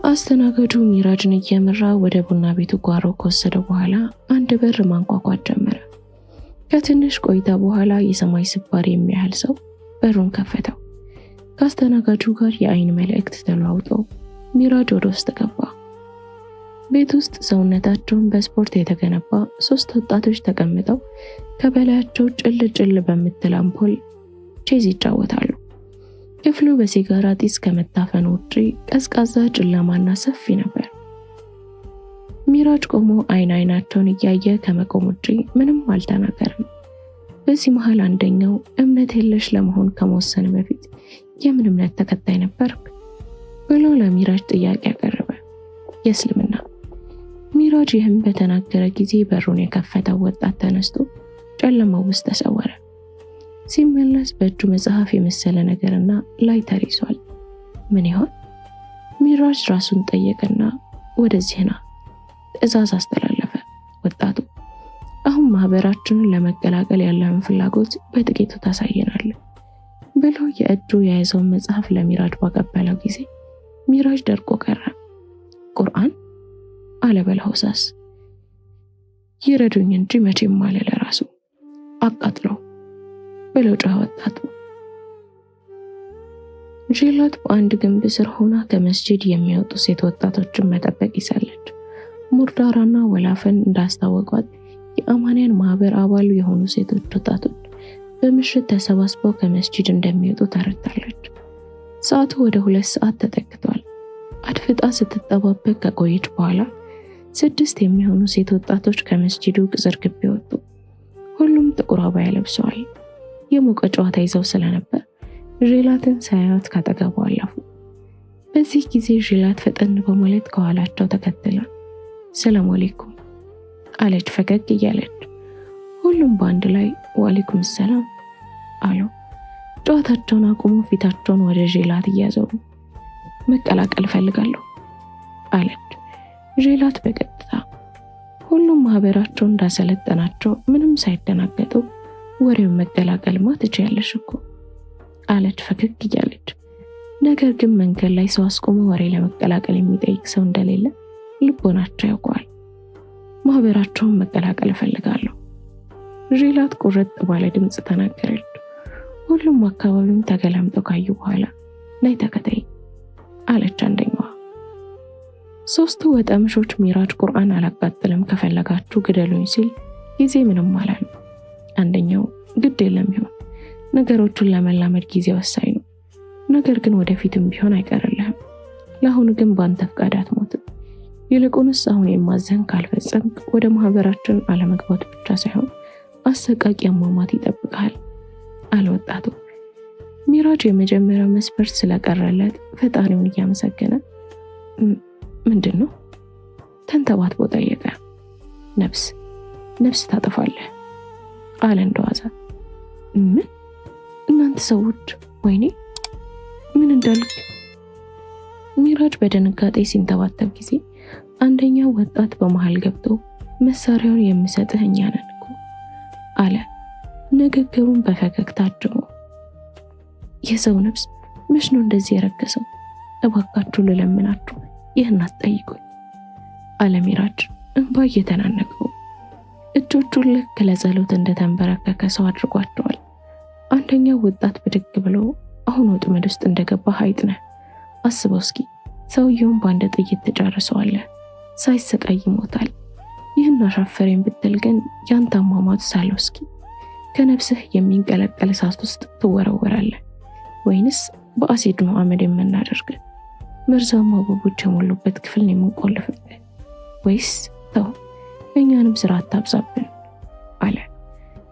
አስተናጋጁ ሚራጅን እየመራ ወደ ቡና ቤቱ ጓሮ ከወሰደ በኋላ አንድ በር ማንኳኳት ጀመረ። ከትንሽ ቆይታ በኋላ የሰማይ ስባሪ የሚያህል ሰው በሩን ከፈተው። ከአስተናጋጁ ጋር የአይን መልእክት ተለዋውጠው ሚራጅ ወደ ውስጥ ገባ። ቤት ውስጥ ሰውነታቸውን በስፖርት የተገነባ 3 ወጣቶች ተቀምጠው ከበላያቸው ጭል ጭል በምትል አምፖል ቼዝ ይጫወታሉ። ክፍሉ በሲጋራ ጢስ ከመታፈኑ ውጪ ቀዝቃዛ ጨለማና ሰፊ ነበር። ሚራጅ ቆሞ አይን አይናቸውን እያየ ከመቆም ውጪ ምንም አልተናገረም። በዚህ መሃል አንደኛው እምነት የለሽ ለመሆን ከመወሰን በፊት የምን እምነት ተከታይ ነበርክ ብሎ ለሚራጅ ጥያቄ ያቀረበ። የእስልምና። ሚራጅ ይህም በተናገረ ጊዜ በሩን የከፈተው ወጣት ተነስቶ ጨለማው ውስጥ ተሰወረ። ሲመለስ በእጁ መጽሐፍ የመሰለ ነገርና ላይተር ይዟል። ምን ይሆን? ሚራጅ ራሱን ጠየቀና ወደዚህ ና ትዕዛዝ አስተላለፈ። ወጣቱ አሁን ማህበራችንን ለመቀላቀል ያለህን ፍላጎት በጥቂቱ ታሳየናለህ ብሎ የእጁ የያዘውን መጽሐፍ ለሚራጅ ባቀበለው ጊዜ ሚራጅ ደርቆ ቀረ። ቁርአን አለ በለሆሳስ። ይረዱኝ እንጂ መቼም አለ ለራሱ። አቃጥለው ብሎ ጮኸ ወጣቱ። ጄላት በአንድ ግንብ ስር ሆና ከመስጂድ የሚወጡ ሴት ወጣቶችን መጠበቅ ይዛለች። ሙርዳራና ወላፈን እንዳስታወቋት የአማንያን ማህበር አባል የሆኑ ሴቶች ወጣቶች በምሽት ተሰባስበው ከመስጂድ እንደሚወጡ ተረድታለች። ሰዓቱ ወደ 2 ሰዓት ተጠግቷል። አድፍጣ ስትጠባበቅ ከቆየች በኋላ 6 የሚሆኑ ሴት ወጣቶች ከመስጂዱ ቅጽር ግቢ ወጡ። ሁሉም ጥቁር አባያ ለብሰዋል። የሞቀ ጨዋታ ይዘው ስለነበር ዤላትን ሳያዩት ካጠገቡ አለፉ። በዚህ ጊዜ ዤላት ፈጠን በማለት ከኋላቸው ተከትላ ሰላም አለይኩም አለች ፈገግ እያለች። ሁሉም በአንድ ላይ ወአለይኩም ሰላም አሉ። ጨዋታቸውን አቁመው ፊታቸውን ወደ ዤላት እያዞሩ መቀላቀል እፈልጋለሁ አለች ዤላት በቀጥታ። ሁሉም ማህበራቸው እንዳሰለጠናቸው ምንም ሳይደናገጡ ወሬውን መቀላቀልማ ትችያለሽ እኮ አለች ፈገግ እያለች። ነገር ግን መንገድ ላይ ሰው አስቆሞ ወሬ ለመቀላቀል የሚጠይቅ ሰው እንደሌለ ልቦናቸው ያውቀዋል። ማህበራቸውን መቀላቀል እፈልጋለሁ ዤላት ቁርጥ ባለ ድምጽ ተናገረች። ሁሉም አካባቢውን ተገላምጠው ካዩ በኋላ ነይ ተከተይ አለች አንደኛዋ። ሶስቱ ወጠምሾች ሚራጅ ቁርአን አላቃጥልም ከፈለጋችሁ ግደሉኝ ሲል ጊዜ ምንም አላሉ። አንደኛው ግድ የለም ይሆን፣ ነገሮቹን ለመላመድ ጊዜ ወሳኝ ነው። ነገር ግን ወደፊትም ቢሆን አይቀርልህም። ለአሁኑ ግን በአንተ ፍቃድ አትሞትም። ይልቁንስ አሁን የማዘን ካልፈጸምክ ወደ ማህበራችን አለመግባት ብቻ ሳይሆን አሰቃቂ አሟሟት ይጠብቅሃል አለ ወጣቱ። ሚራጅ የመጀመሪያው መስፈርት ስለቀረለት ፈጣሪውን እያመሰገነ ምንድን ነው ተንተባትቦ ጠየቀ። ነፍስ ነፍስ ታጠፋለህ አለ እንደዋዛ። ምን እናንተ ሰዎች፣ ወይኔ ምን እንዳልክ። ሚራጅ በድንጋጤ ሲንተባተብ ጊዜ አንደኛው ወጣት በመሃል ገብቶ መሳሪያውን የምሰጥህ እኛ ነን እኮ አለ። ንግግሩን በፈገግታ አጅቦ የሰው ነፍስ መች ነው እንደዚህ የረከሰው? እባካችሁ ልለምናችሁ ይህን አትጠይቁኝ አለ ሚራጅ እንባ እየተናነቀው። እጆቹን ልክ ለጸሎት እንደተንበረከከ ሰው አድርጓቸዋል። አንደኛው ወጣት ብድግ ብሎ አሁን ወጥመድ ውስጥ እንደገባ አይጥ ነህ። አስበው እስኪ ሰውየውን በአንድ ጥይት ትጨርሰዋለህ፣ ሳይሰቃይ ይሞታል። ይህን አሻፈረኝ ብትል ግን ያንተ አሟሟት ሳለው እስኪ ከነፍስህ የሚንቀለቀል እሳት ውስጥ ትወረወራለህ፣ ወይንስ በአሲድ ነው አመድ የምናደርግ? መርዛማ አበቦች የሞሉበት ክፍል ነው የምንቆልፍብህ? ወይስ ተው እኛንም ስራ አታብዛብን አለ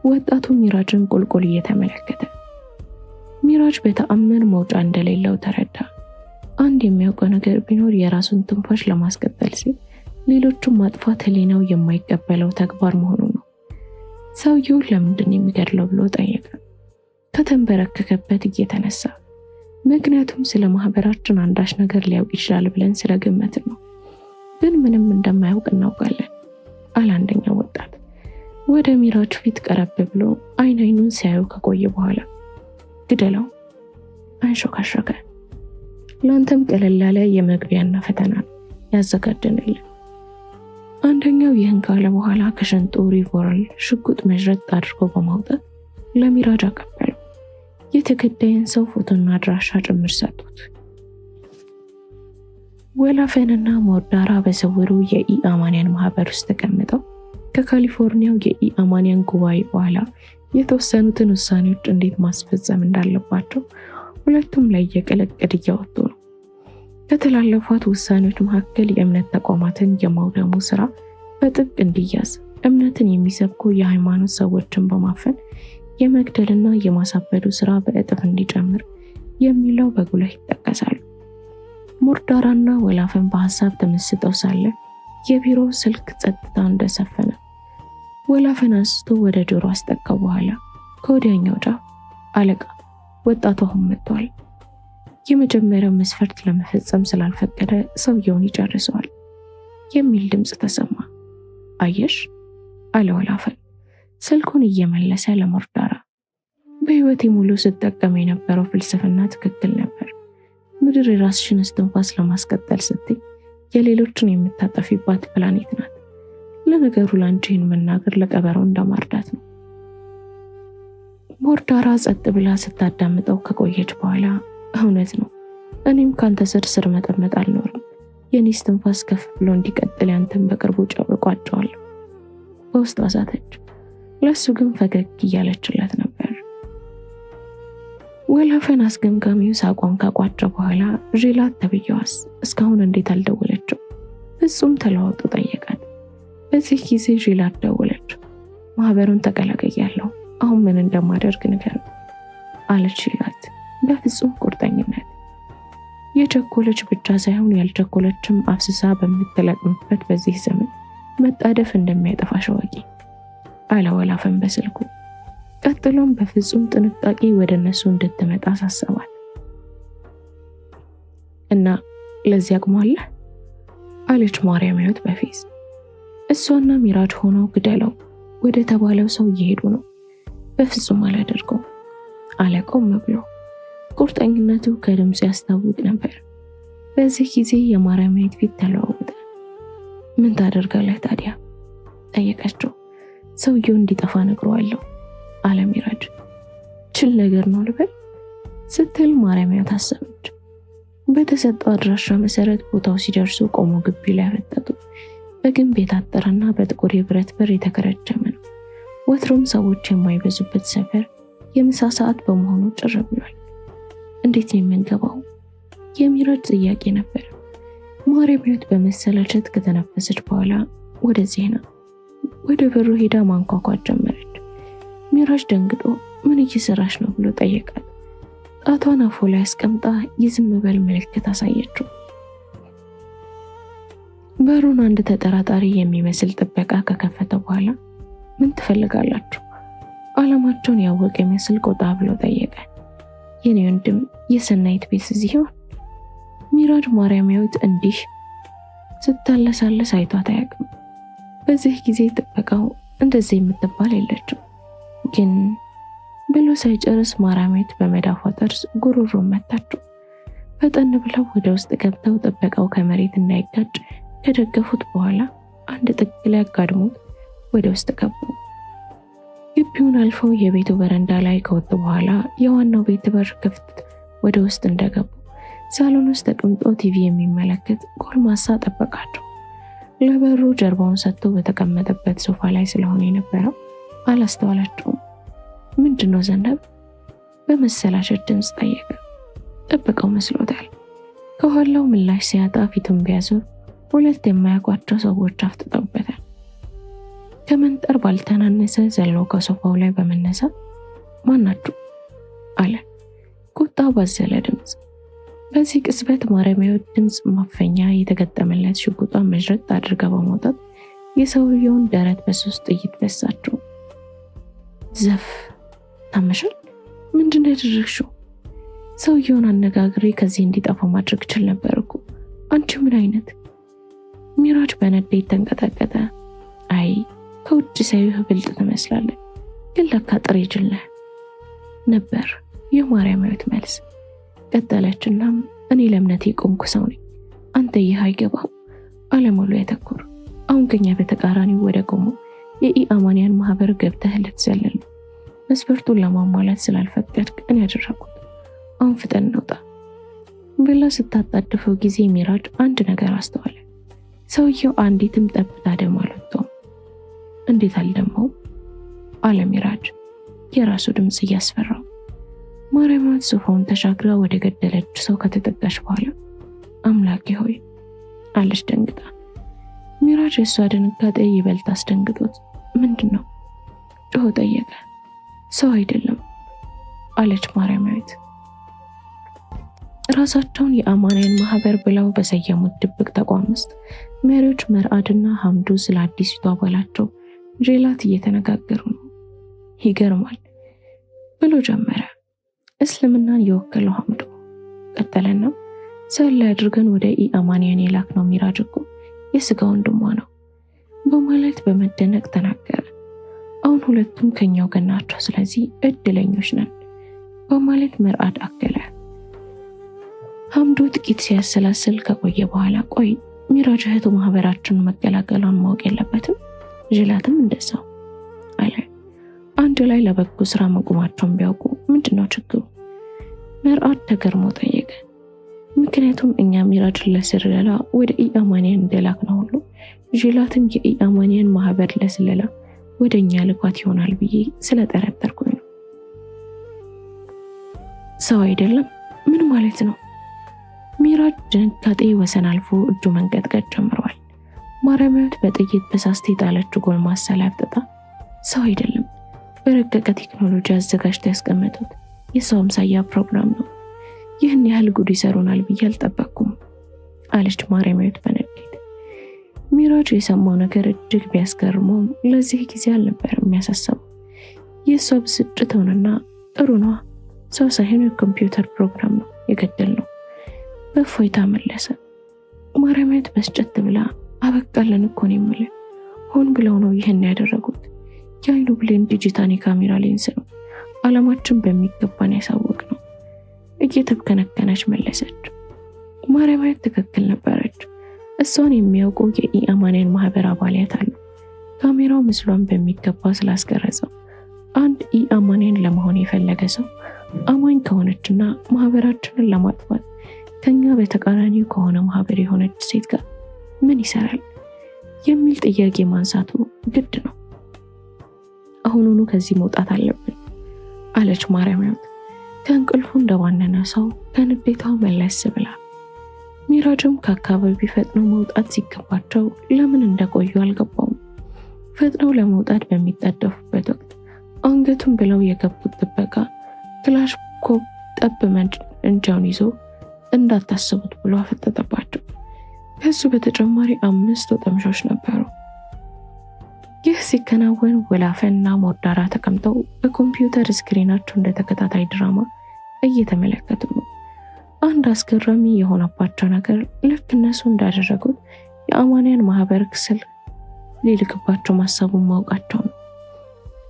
ወጣቱ ሚራጅን ቁልቁል እየተመለከተ። ሚራጅ በተአምር መውጫ እንደሌለው ተረዳ። አንድ የሚያውቀው ነገር ቢኖር የራሱን ትንፋሽ ለማስቀጠል ሲል ሌሎቹን ማጥፋት ሕሊናው የማይቀበለው ተግባር መሆኑ ነው። ሰውየውን ለምንድን የሚገድለው ብሎ ጠየቀ፣ ከተንበረከከበት እየተነሳ። ምክንያቱም ስለ ማህበራችን አንዳች ነገር ሊያውቅ ይችላል ብለን ስለገመትን ነው። ግን ምንም እንደማያውቅ እናውቃለን አለ አንደኛው ወጣት። ወደ ሚራጅ ፊት ቀረብ ብሎ አይን አይኑን ሲያዩ ከቆየ በኋላ ግደለው አንሾካሾከ። ለአንተም ቀለል ያለ የመግቢያና ፈተና ያዘጋጀንልን። አንደኛው ይህን ካለ በኋላ ከሸንጡ revolver ሽጉጥ መዥረጥ አድርጎ በማውጣት ለሚራጅ አቀበለው። የተገዳይን ሰው ፎቶና አድራሻ ጭምር ሰጡት። ወላፈንና ሞርዳራ በስውሩ የኢአማንያን ማህበር ውስጥ ተቀምጠው ከካሊፎርኒያው የኢአማንያን ጉባኤ በኋላ የተወሰኑትን ውሳኔዎች እንዴት ማስፈጸም እንዳለባቸው ሁለቱም ላይ የቅል እቅድ እያወጡ ነው። ከተላለፏት ውሳኔዎች መካከል የእምነት ተቋማትን የማውደሙ ስራ በጥብቅ እንዲያዝ፣ እምነትን የሚሰብኩ የሃይማኖት ሰዎችን በማፈን የመግደልና የማሳበዱ ስራ በእጥፍ እንዲጨምር የሚለው በጉልህ ይጠቀሳሉ። ሞርዳራና ወላፈን በሀሳብ ተመስጠው ሳለ የቢሮ ስልክ ጸጥታ እንደሰፈነ ወላፈን አንስቶ ወደ ጆሮ አስጠጋው። በኋላ ከወዲያኛው ጫፍ አለቃ፣ ወጣቱ አሁን መጥቷል። የመጀመሪያው መስፈርት ለመፈጸም ስላልፈቀደ ሰውየውን ይጨርሰዋል የሚል ድምፅ ተሰማ። አየሽ አለ ወላፈን ስልኩን እየመለሰ ለሞርዳራ። በህይወቴ ሙሉ ስጠቀም የነበረው ፍልስፍና ትክክል ነበር። ምድር የራስሽን እስትንፋስ ለማስቀጠል ስትይ የሌሎችን የምታጠፊባት ፕላኔት ናት። ለነገሩ ለአንቺ ይህን መናገር ለቀበረው እንደማርዳት ነው። ሞርዳራ ጸጥ ብላ ስታዳምጠው ከቆየች በኋላ እውነት ነው፣ እኔም ከአንተ ስር ስር መጠመጥ አልኖርም። የኔ እስትንፋስ ከፍ ብሎ እንዲቀጥል ያንተን በቅርቡ ቋጨዋለሁ። በውስጧ ሳተች። ለእሱ ግን ፈገግ እያለችለት ነበር። ወላፈን አስገምጋሚው ሳቋን ካቋጨ በኋላ ዤላት ተብዬዋስ እስካሁን እንዴት አልደወለችው? ፍጹም ተለዋውጦ ጠየቃት። በዚህ ጊዜ ዤላት ደወለች። ማህበሩን ተቀላቅያለሁ፣ አሁን ምን እንደማደርግ ንገር አለች ዤላት በፍጹም ቁርጠኝነት። የቸኮለች ብቻ ሳይሆን ያልቸኮለችም አፍስሳ በምትለቅምበት በዚህ ዘመን መጣደፍ እንደሚያጠፋሽ እወቂ አለ ወላፈን በስልኩ። ቀጥሎም በፍጹም ጥንቃቄ ወደ እነሱ እንድትመጣ አሳሰባት። እና ለዚህ አቅሟለህ አለች ማርያም ሕይወት በፌዝ። እሷና ሚራጅ ሆነው ግደለው ወደ ተባለው ሰው እየሄዱ ነው። በፍጹም አላደርገውም አለ ቆም ብሎ። ቁርጠኝነቱ ከድምፁ ያስታውቅ ነበር። በዚህ ጊዜ የማርያም ሕይወት ፊት ተለዋወጠ። ምን ታደርጋለህ ታዲያ ጠየቀችው። ሰውየው እንዲጠፋ ነግረዋለሁ አለ ሚራጅ። ችል ነገር ነው ልበል ስትል ማርያም ሕይወት አሰበች። በተሰጠው አድራሻ መሰረት ቦታው ሲደርሱ ቆሞ ግቢ ላይ አፈጠጡ። በግንብ የታጠረና በጥቁር የብረት በር የተከረቸመ ነው። ወትሮም ሰዎች የማይበዙበት ሰፈር የምሳ ሰዓት በመሆኑ ጭር ብሏል። እንዴት ነው የምንገባው? የሚራጅ ጥያቄ ነበር። ማርያም ሕይወት በመሰላቸት ከተነፈሰች በኋላ ወደዚህ ነው። ወደ በሩ ሄዳ ማንኳኳት ጀመረች። ሚራጅ ደንግጦ ምን እየሰራች ነው ብሎ ጠየቃት። ጣቷን አፉ ላይ አስቀምጣ የዝም በል ምልክት አሳየችው። በሩን አንድ ተጠራጣሪ የሚመስል ጥበቃ ከከፈተ በኋላ ምን ትፈልጋላችሁ? ዓላማቸውን ያወቀ ይመስል ቆጣ ብሎ ጠየቀ። የኔ ወንድም የሰናይት ቤት እዚህ ይሆን? ሚራጅ ማርያማዊት እንዲህ ስታለሳለስ አይቷት አያውቅም። በዚህ ጊዜ ጥበቃው እንደዚህ የምትባል የለችም ግን ብሎ ሳይጨርስ ማርያማዊት በመዳፏ ጠርዝ ጉሮሮ መታችው። ፈጠን ብለው ወደ ውስጥ ገብተው ጥበቃው ከመሬት እንዳይጋጭ ከደገፉት በኋላ አንድ ጥግ ላይ አጋድሞት ወደ ውስጥ ገቡ። ግቢውን አልፈው የቤቱ በረንዳ ላይ ከወጡ በኋላ የዋናው ቤት በር ክፍት ወደ ውስጥ እንደገቡ ሳሎን ውስጥ ተቀምጦ ቲቪ የሚመለከት ጎልማሳ ጠበቃቸው። ለበሩ ጀርባውን ሰጥቶ በተቀመጠበት ሶፋ ላይ ስለሆነ የነበረው አላስተዋላቸውም። ምንድን ነው ዘነብ? በመሰላቸት ድምፅ ጠየቀ። ጥበቃው መስሎታል። ከኋላው ምላሽ ሲያጣ ፊቱን ቢያዞር ሁለት የማያውቋቸው ሰዎች አፍጥጠውበታል። ከመንጠር ባልተናነሰ ዘሎ ከሶፋው ላይ በመነሳት ማናችሁ አለ ቁጣ ባዘለ ድምፅ። በዚህ ቅጽበት ማርያማዊት ድምፅ ማፈኛ የተገጠመለት ሽጉጧን መዥረጥ አድርጋ በማውጣት የሰውየውን ደረት በ3 ጥይት በሳቸው። ዘፍ ታመሻል? ምንድን ነው ያደረግሽው? ሰውየውን አነጋግሬ ከዚህ እንዲጠፋ ማድረግ ችል ነበር እኮ። አንቺ ምን አይነት ሚራጅ በንዴት ተንቀጠቀጠ። አይ ከውጭ ሳይህ ብልጥ ትመስላለህ፣ ግን ለካ ጥሬ ጅል ነህ ነበር የማርያማዊት መልስ። ቀጠለችና እኔ ለእምነቴ የቆምኩ ሰው ነኝ፣ አንተ ይህ አይገባም። አለሙሉ ያተኩር። አሁን ከኛ በተቃራኒው ወደ ቆሞ የኢአማንያን ማህበር ገብተህ ልትዘልል ነው። መስፈርቱን ለማሟላት ስላልፈቀድክ እኔ ያደረኩት። አሁን ፍጠን እንውጣ ብላ ስታጣድፈው ጊዜ ሚራጅ አንድ ነገር አስተዋለ። ሰውየው አንዲትም ጠብታ ደም አልወጣውም። እንዴት አልደማውም? አለ ሚራጅ የራሱ ድምፅ እያስፈራው። ማርያማዊት ሶፋውን ተሻግራ ወደ ገደለች ሰው ከተጠጋች በኋላ አምላኬ ሆይ አለች ደንግጣ። ሚራጅ የእሷ ድንጋጤ ይበልጥ አስደንግጦት ምንድን ነው ጮሆ ጠየቀ። ሰው አይደለም አለች ማርያማዊት። ራሳቸውን የአማንያን ማህበር ብለው በሰየሙት ድብቅ ተቋም ውስጥ መሪዎች መርአድና ሐምዱ ስለ አዲሲቱ አባላቸው ጄላት እየተነጋገሩ ነው። ይገርማል ብሎ ጀመረ እስልምናን የወከለው ሐምዱ። ቀጠለና ሰላይ አድርገን ወደ ኢአማንያን የላክነው ሚራጅ እኮ የስጋ ወንድሟ ነው በማለት በመደነቅ ተናገረ። አሁን ሁለቱም ከኛው ወገን ናቸው፣ ስለዚህ እድለኞች ነን በማለት መርአድ አከለ። ሐምዱ ጥቂት ሲያሰላስል ከቆየ በኋላ ቆይ ሚራጅ እህቱ ማህበራችንን መቀላቀሏን ማወቅ የለበትም ጅላትም እንደዛው አለ። አንድ ላይ ለበጎ ስራ መቆማቸውን ቢያውቁ ምንድነው ችግሩ? መርአድ ተገርሞ ጠየቀ። ምክንያቱም እኛ ሚራጅን ለስለላ ወደ ኢአማንያን እንደላክነው ሁሉ ጅላትም የኢአማንያን ማህበር ለስለላ ወደ እኛ ልኳት ይሆናል ብዬ ስለጠረጠርኩኝ ነው። ሰው አይደለም ምን ማለት ነው? ሚራጅ ድንጋጤ ወሰን አልፎ እጁ መንቀጥቀጥ ጀምሯል። ማርያማዊት በጥይት በሳስት የጣለችው ጎልማሳ ላይ አፍጥጣ ሰው አይደለም፣ በረቀቀ ቴክኖሎጂ አዘጋጅተው ያስቀመጡት የሰው አምሳያ ፕሮግራም ነው። ይህን ያህል ጉድ ይሰሩናል ብዬ አልጠበቅኩም አለች ማርያማዊት በንዴት። ሚራጅ የሰማው ነገር እጅግ ቢያስገርመውም ለዚህ ጊዜ አልነበረም የሚያሳስበው። የእሷ ብስጭት ሆነና ጥሩ ነዋ፣ ሰው ሳይሆን የኮምፒውተር ፕሮግራም ነው የገደል ነው በእፎይታ መለሰ። ማርያማዊት በስጨት ብላ አበቃለን እኮ ነው የምልህ፣ ሆን ብለው ነው ይህን ያደረጉት። የአይኑ ብሌን ዲጂታል የካሜራ ሌንስ ነው፣ ዓላማችን በሚገባን ያሳወቅ ነው እየተብከነከነች መለሰች። ማርያማዊት ትክክል ነበረች። እሷን የሚያውቁ የኢአማንያን ማህበር አባላት አሉ። ካሜራው ምስሏን በሚገባ ስላስቀረጸው አንድ ኢአማንያን ለመሆን የፈለገ ሰው አማኝ ከሆነችና ማህበራችንን ለማጥፋት ከኛ በተቃራኒው ከሆነ ማህበር የሆነች ሴት ጋር ምን ይሰራል የሚል ጥያቄ ማንሳቱ ግድ ነው። አሁኑኑ ከዚህ መውጣት አለብን አለች ማርያማዊት ከእንቅልፉ እንደባነነ ሰው ከንዴቷ መለስ ብላ። ሚራጅም ከአካባቢ ፈጥነው መውጣት ሲገባቸው ለምን እንደቆዩ አልገባውም። ፈጥነው ለመውጣት በሚጣደፉበት ወቅት አንገቱን ብለው የገቡት ጥበቃ ክላሽንኮቭ ጠመንጃውን ይዞ እንዳታስቡት ብሎ አፈጠጠባቸው። ከሱ በተጨማሪ 5 ወጠምሾች ነበሩ። ይህ ሲከናወን ወላፈንና ሞርዳራ ተቀምጠው በኮምፒውተር screen ኣቸው እንደ ተከታታይ ድራማ እየተመለከቱ ነው። አንድ አስገራሚ የሆነባቸው ነገር ልክ እነሱ እንዳደረጉት የአማንያን ማህበር ክስል ሊልክባቸው ማሰቡን ማወቃቸው ነው።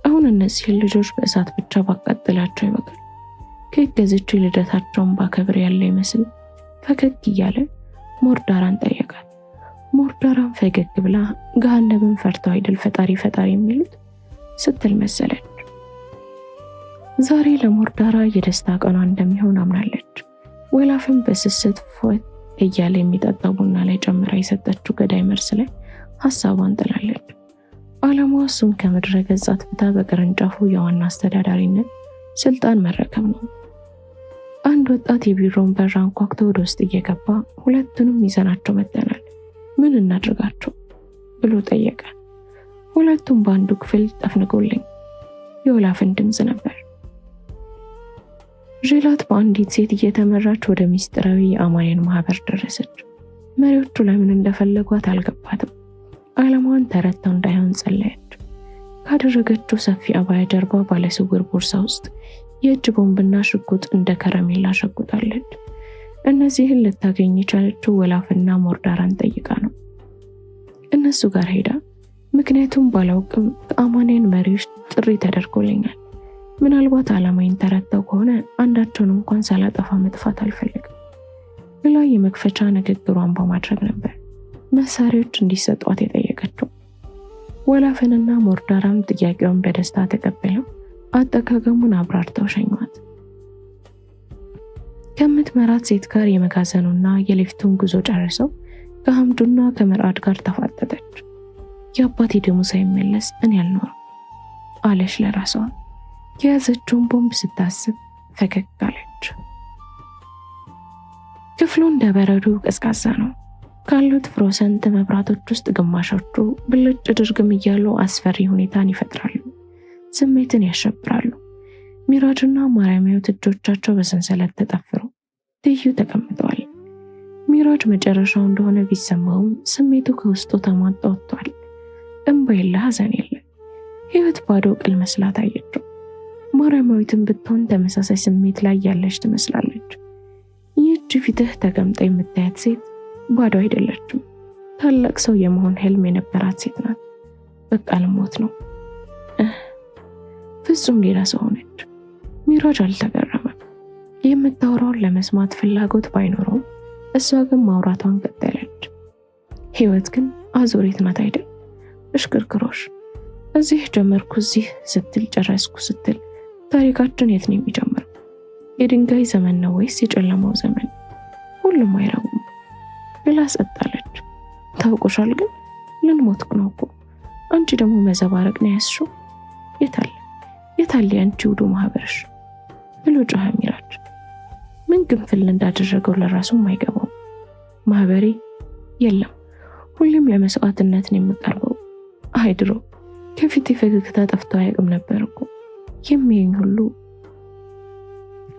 አሁን እነዚህን ልጆች በእሳት ብቻ ባቃጥላቸው ይበቃል። ኬክ ገዝቼ ልደታቸውን ባከብር ያለ ይመስል ፈገግ እያለ ሞርዳራን ጠየቃት። ሞርዳራን ፈገግ ብላ ገሃነምን ፈርተው አይደል ፈጣሪ ፈጣሪ የሚሉት ስትል መሰለች። ዛሬ ለሞርዳራ የደስታ ቀኗ እንደሚሆን አምናለች። ወላፍን በስስት ፎት እያለ የሚጠጣው ቡና ላይ ጨምራ የሰጠችው ገዳይ መርስ ላይ ሀሳቧን ጥላለች። ዓላማዋ እሱን ከምድረ ገጽ አጥፍታ በቅርንጫፉ የዋና አስተዳዳሪነት ስልጣን መረከብ ነው። አንድ ወጣት የቢሮውን በር አንኳኩቶ ወደ ውስጥ እየገባ ሁለቱንም ይዘናቸው መጥተናል፣ ምን እናድርጋቸው ብሎ ጠየቀ። ሁለቱም በአንዱ ክፍል ጠፍንጎልኝ የወላፍን ድምፅ ነበር። ዤላት በአንዲት ሴት እየተመራች ወደ ሚስጥራዊ የአማንያን ማህበር ደረሰች። መሪዎቹ ለምን እንደፈለጓት አልገባትም። ዓላማዋን ተረድተው እንዳይሆን ጸለየች። ካደረገችው ሰፊ አባያ ጀርባ ባለስውር ቦርሳ ውስጥ የእጅ ቦምብና ሽጉጥ እንደ ከረሜላ ሸጉጣለች። እነዚህን ልታገኝ የቻለችው ወላፍና ሞርዳራን ጠይቃ ነው። እነሱ ጋር ሄዳ ምክንያቱም ባላውቅም ከአማንያን መሪዎች ጥሪ ተደርጎልኛል፣ ምናልባት ዓላማዬን ተረድተው ከሆነ አንዳቸውን እንኳን ሳላጠፋ መጥፋት አልፈልግም ብላ የመክፈቻ ንግግሯን በማድረግ ነበር መሳሪያዎች እንዲሰጧት የጠየቀችው። ወላፈንና ሞርዳራም ጥያቄውን በደስታ ተቀብለው አጠቃቀሙን አብራርተው ሸኟት። ከምትመራት ሴት ጋር የመጋዘኑና የሊፍቱን ጉዞ ጨርሰው ከሐምዱና ከመርአድ ጋር ተፋጠጠች። የአባቴ ደሙ ሳይመለስ እኔ አልኖርም አለች ለራሷ። የያዘችውን ቦምብ ስታስብ ፈገግ አለች። ክፍሉ እንደ በረዶ ቀዝቃዛ ነው። ካሉት fluorescent መብራቶች ውስጥ ግማሾቹ ብልጭ ድርግም እያሉ አስፈሪ ሁኔታን ይፈጥራሉ፣ ስሜትን ያሸብራሉ። ሚራጅና ማርያማዊት እጆቻቸው በሰንሰለት ተጠፍረው ትይዩ ተቀምጠዋል። ሚራጅ መጨረሻው እንደሆነ ቢሰማውም ስሜቱ ከውስጡ ተሟጦ ወጥቷል። እንባ የለ፣ ሐዘን የለ። ህይወት ባዶ ቅል መስላ ታየችው። ማርያማዊትን ብትሆን ተመሳሳይ ስሜት ላይ ያለች ትመስላለች። ይህች ፊትህ ተቀምጣ የምታያት ሴት ባዶ አይደለችም። ታላቅ ሰው የመሆን ህልም የነበራት ሴት ናት። በቃ ልሞት ነው። ፍጹም ሌላ ሰው ሆነች። ሚራጅ አልተገረመም። የምታወራውን ለመስማት ፍላጎት ባይኖረውም እሷ ግን ማውራቷን ቀጠለች። ህይወት ግን አዙሪት ናት አይደል? እሽክርክሮሽ። እዚህ ጀመርኩ እዚህ ስትል ጨረስኩ ስትል ታሪካችን የት ነው የሚጀምረው? የድንጋይ ዘመን ነው ወይስ የጨለማው ዘመን? ሁሉም አይረቡም ብላ ጸጥ አለች። ታውቆሻል ግን ልንሞት ነው እኮ። አንቺ ደግሞ መዘባረቅ ነው ያዝሽው። የታለ የታለ ያንቺ ውዱ ማህበርሽ ብሎ ጮኸ ሚራጅ። ምን ግንፍል እንዳደረገው ለራሱም አይገባውም። ማህበሬ የለም፣ ሁሌም ለመስዋዕትነት ነው የምቀርበው። አይ ድሮ ከፊቴ ፈገግታ ጠፍቶ አያውቅም ነበር እኮ። የሚያየኝ ሁሉ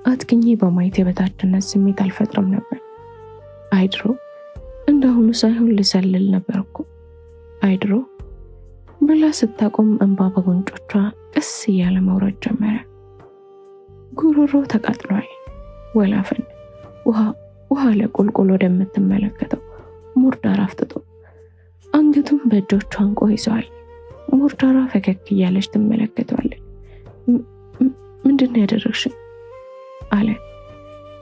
አትግኜ በማየት የበታችነት ስሜት አልፈጥርም ነበር። አይ ድሮ እንዳሁኑ ሳይሆን ልሰልል ነበር እኮ። አይ ድሮ ብላ ስታቆም እንባ በጉንጮቿ ቀስ እያለ መውረድ ጀመረ። ጉሮሮ ተቃጥሏል። ወላፈን ውሃ ውሃ ለቁልቁል ወደምትመለከተው ሞርዳራ አፍጥጦ አንገቱን በእጆቿ አንቆ ይዘዋል። ሞርዳራ ፈገግ እያለች ትመለከተዋለች። ምንድን ነው ያደረግሽው? አለ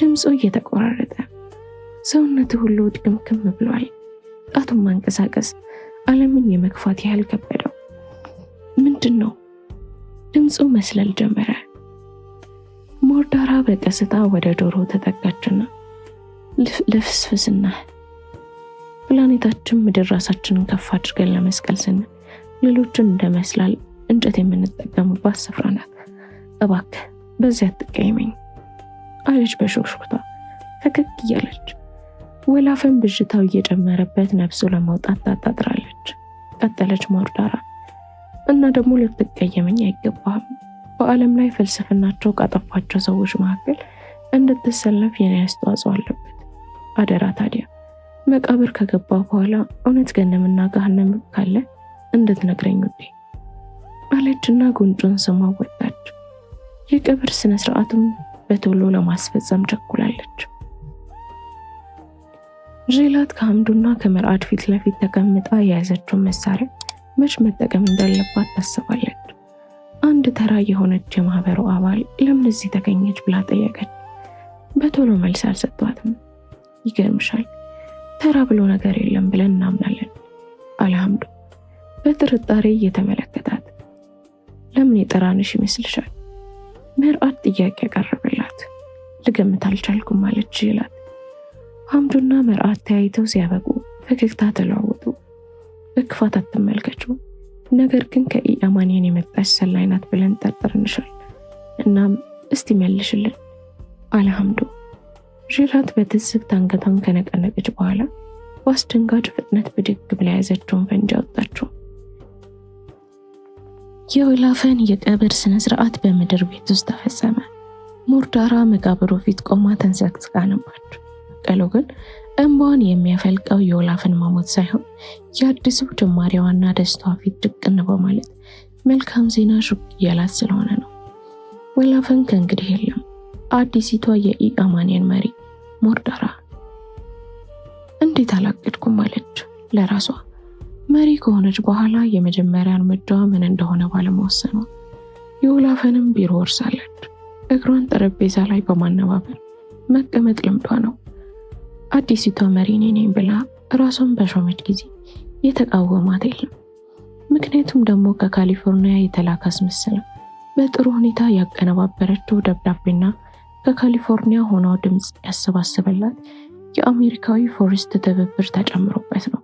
ድምፁ እየተቆራረጠ። ሰውነቱ ሁሉ ድክምክም ብሏል። ጣቱን ማንቀሳቀስ ዓለምን የመግፋት ያህል ከበደው። ምንድን ነው? ድምፁ መስለል ጀመረ። ሞርዳራ በቀስታ ወደ ጆሮ ተጠጋችና ልፍስፍስናህ። ፕላኔታችን ምድር ራሳችንን ከፍ አድርገን ለመስቀል ስንል ሌሎችን እንደመስላል እንጨት የምንጠቀምባት ስፍራ ናት። እባክህ በዚያ አትቀይመኝ አለች በሹክሹክታ ፈገግ እያለች። ወላፈን ብዥታው እየጨመረበት ነፍሱ ለመውጣት ታጣጥራለች። ቀጠለች ሞርዳራ። እና ደግሞ ልትቀየመኝ አይገባህም። በዓለም ላይ ፍልስፍናቸው ካጠፋቸው ሰዎች መካከል እንድትሰለፍ የኔ አስተዋጽኦ አለበት። አደራ ታዲያ መቃብር ከገባ በኋላ እውነት ገነምና ገሃነም ካለ እንድትነግረኝ ውዴ አለችና ጉንጩን ስማ ወጣች። የቀብር ስነ ስርዓቱን በቶሎ ለማስፈጸም ቸኩላለች። ዤላት ከአምዱና ከመርአድ ፊት ለፊት ተቀምጣ የያዘችውን መሳሪያ መች መጠቀም እንዳለባት ታስባለች። አንድ ተራ የሆነች የማህበሩ አባል ለምን እዚህ ተገኘች ብላ ጠየቀች። በቶሎ መልስ አልሰጧትም። ይገርምሻል፣ ተራ ብሎ ነገር የለም ብለን እናምናለን አለ አምዱ በጥርጣሬ እየተመለከታት። ለምን የጠራንሽ ይመስልሻል? መርአድ ጥያቄ ያቀረበላት። ልገምት አልቻልኩም አለች ዤላት። ሐምዱና መርአድ ተያይተው ሲያበቁ ፈገግታ ተለዋወጡ። በክፋት አትመልከችው፣ ነገር ግን ከኢአማንያን የመጣች ሰላይ ናት ብለን ጠርጥረንሻል። እናም እስቲ መልሽልን አለ ሐምዱ። ዤላት በትዝብት አንገቷን ከነቀነቀች በኋላ በአስደንጋጭ ፍጥነት ብድግ ብላ የያዘችውን ፈንጂ አወጣችው። የወላፈን የቀብር ስነ ስርዓት በምድር ቤት ውስጥ ተፈጸመ። ሞርዳራ መቃብሩ ፊት ቆማ ተንሰቅስቃ ነባች። ቀሎ ግን እንባዋን የሚያፈልቀው የወላፈን መሞት ሳይሆን የአዲሱ ጅማሬዋና ደስታዋ ፊት ድቅን በማለት መልካም ዜና ሹክ እያላት ስለሆነ ነው። ወላፈን ከእንግዲህ የለም። አዲሲቷ የኢአማንያን መሪ ሞርዳራ። እንዴት አላቀድኩም አለች ለራሷ። መሪ ከሆነች በኋላ የመጀመሪያ እርምጃዋ ምን እንደሆነ ባለመወሰኗ የወላፈንም ቢሮ ወርሳለች። እግሯን ጠረጴዛ ላይ በማነባበር መቀመጥ ልምዷ ነው። አዲሲቷ መሪ እኔ ነኝ ብላ ራሷን በሾመች ጊዜ የተቃወማት የለም። ምክንያቱም ደግሞ ከካሊፎርኒያ የተላከ አስመስላ በጥሩ ሁኔታ ያቀነባበረችው ደብዳቤና ከካሊፎርኒያ ሆኖ ድምፅ ያሰባሰበላት የአሜሪካዊ ፎረስት ትብብር ተጨምሮበት ነው።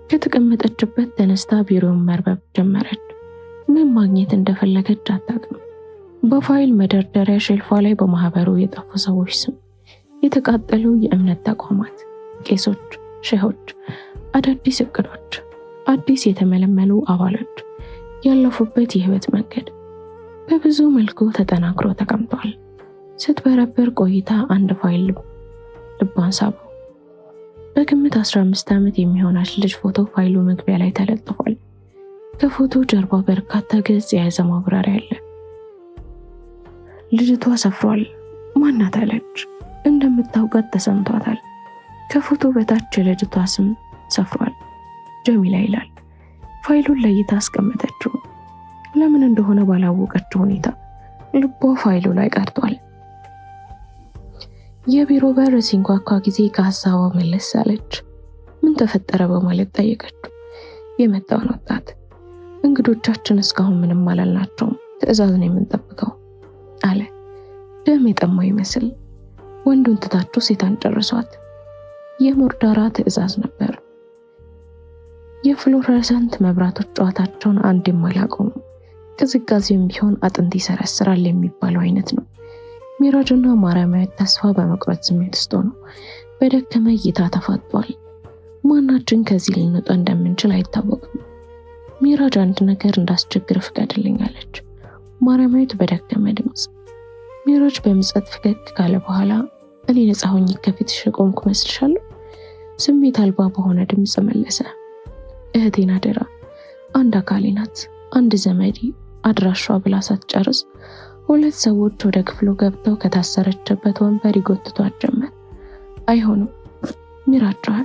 ከተቀመጠችበት ተነስታ ቢሮውን መርበብ ጀመረች። ምን ማግኘት እንደፈለገች አታውቅም። በፋይል መደርደሪያ ሼልፏ ላይ በማህበሩ የጠፉ ሰዎች ስም፣ የተቃጠሉ የእምነት ተቋማት፣ ቄሶች፣ ሼሆች፣ አዳዲስ እቅዶች፣ አዲስ የተመለመሉ አባሎች ያለፉበት የህይወት መንገድ በብዙ መልኩ ተጠናክሮ ተቀምጧል። ስትበረብር ቆይታ አንድ ፋይል ልቧን ሳበው። በግምት 15 ዓመት የሚሆናት ልጅ ፎቶ ፋይሉ መግቢያ ላይ ተለጥፏል። ከፎቶ ጀርባ በርካታ ገጽ የያዘ ማብራሪያ አለ። ልጅቷ ሰፍሯል። ማናት አለች። እንደምታውቃት ተሰምቷታል። ከፎቶ በታች የልጅቷ ስም ሰፍሯል። ጀሚላ ይላል። ፋይሉን ለይታ አስቀመጠችው። ለምን እንደሆነ ባላወቀችው ሁኔታ ልቧ ፋይሉ ላይ ቀርቷል። የቢሮ በር ሲንኳኳ ጊዜ ከሀሳቧ መለስ አለች። ምን ተፈጠረ በማለት ጠየቀችው የመጣውን ወጣት። እንግዶቻችን እስካሁን ምንም አላልናቸውም፣ ትዕዛዝ ነው የምንጠብቀው አለ። ደም የጠማው ይመስል ወንዱን ትታችሁ ሴቷን ጨርሷት። የሞርዳራ ትዕዛዝ ነበር። የ fluorescent መብራቶች ጨዋታቸውን አንዴም አላቆሙም። ቅዝቃዜም ቢሆን አጥንት ይሰረስራል የሚባለው አይነት ነው። ሚራጅና ማርያማዊት ተስፋ በመቁረጥ ስሜት ውስጥ ሆነው በደከመ እይታ ተፋጧል። ማናችን ከዚህ ልንወጣ እንደምንችል አይታወቅም። ሚራጅ አንድ ነገር እንዳስቸግር ፍቀድልኝ አለች ማርያማዊት በደከመ ድምፅ። ሚራጅ በምጸት ፈገግ ካለ በኋላ እኔ ነፃ ሆኜ ከፊትሽ የቆምኩ መስልሻለሁ? ስሜት አልባ በሆነ ድምፅ መለሰ። እህቴን አደራ፣ አንድ አካሌ ናት፣ አንድ ዘመዴ አድራሿ ብላ ሳትጨርስ ሁለት ሰዎች ወደ ክፍሉ ገብተው ከታሰረችበት ወንበር ይጎትቷት ጀመር። አይሆንም፣ ሚራጅ ጮኸ።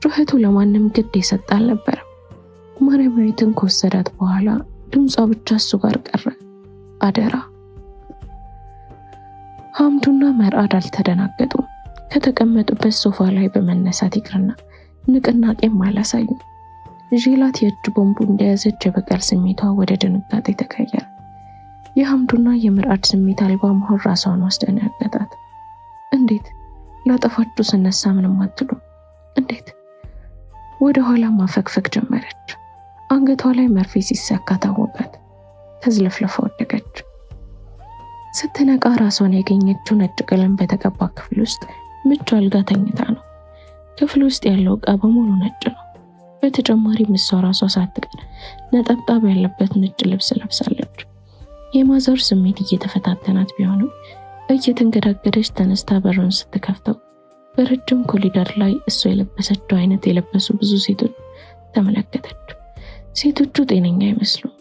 ጩኸቱ ለማንም ግድ የሰጠ አልነበረም። ማርያማዊትን ከወሰዳት በኋላ ድምጿ ብቻ እሱ ጋር ቀረ። አደራ። ሐምዱና መርአድ አልተደናገጡም። ከተቀመጡበት ሶፋ ላይ በመነሳት ይቅርና ንቅናቄም አላሳዩም። ዢላት የእጅ ቦምቡ እንደያዘች የበቀል ስሜቷ ወደ ድንጋጤ ተቀየረ። የሐምዱና የምርአድ ስሜት አልባ መሆን ራሷን አስደነገጣት። እንዴት ላጠፋችሁ ስነሳ ምንም አትሉም። እንዴት? ወደ ኋላ ማፈግፈግ ጀመረች። አንገቷ ላይ መርፌ ሲሰካ ታወቃት። ተዝለፍለፋ ወደቀች። ስትነቃ ራሷን ያገኘችው ነጭ ቀለም በተቀባ ክፍል ውስጥ ምቹ አልጋ ተኝታ ነው። ክፍል ውስጥ ያለው እቃ በሙሉ ነጭ ነው። በተጨማሪም እሷ ራሷ ሳትቀር ነጠብጣብ ያለበት ነጭ ልብስ ለብሳለች። የማዞር ስሜት እየተፈታተናት ቢሆንም እየተንገዳገደች ተነስታ በሩን ስትከፍተው በረጅም ኮሊደር ላይ እሷ የለበሰችው አይነት የለበሱ ብዙ ሴቶች ተመለከተች። ሴቶቹ ጤነኛ አይመስሉም።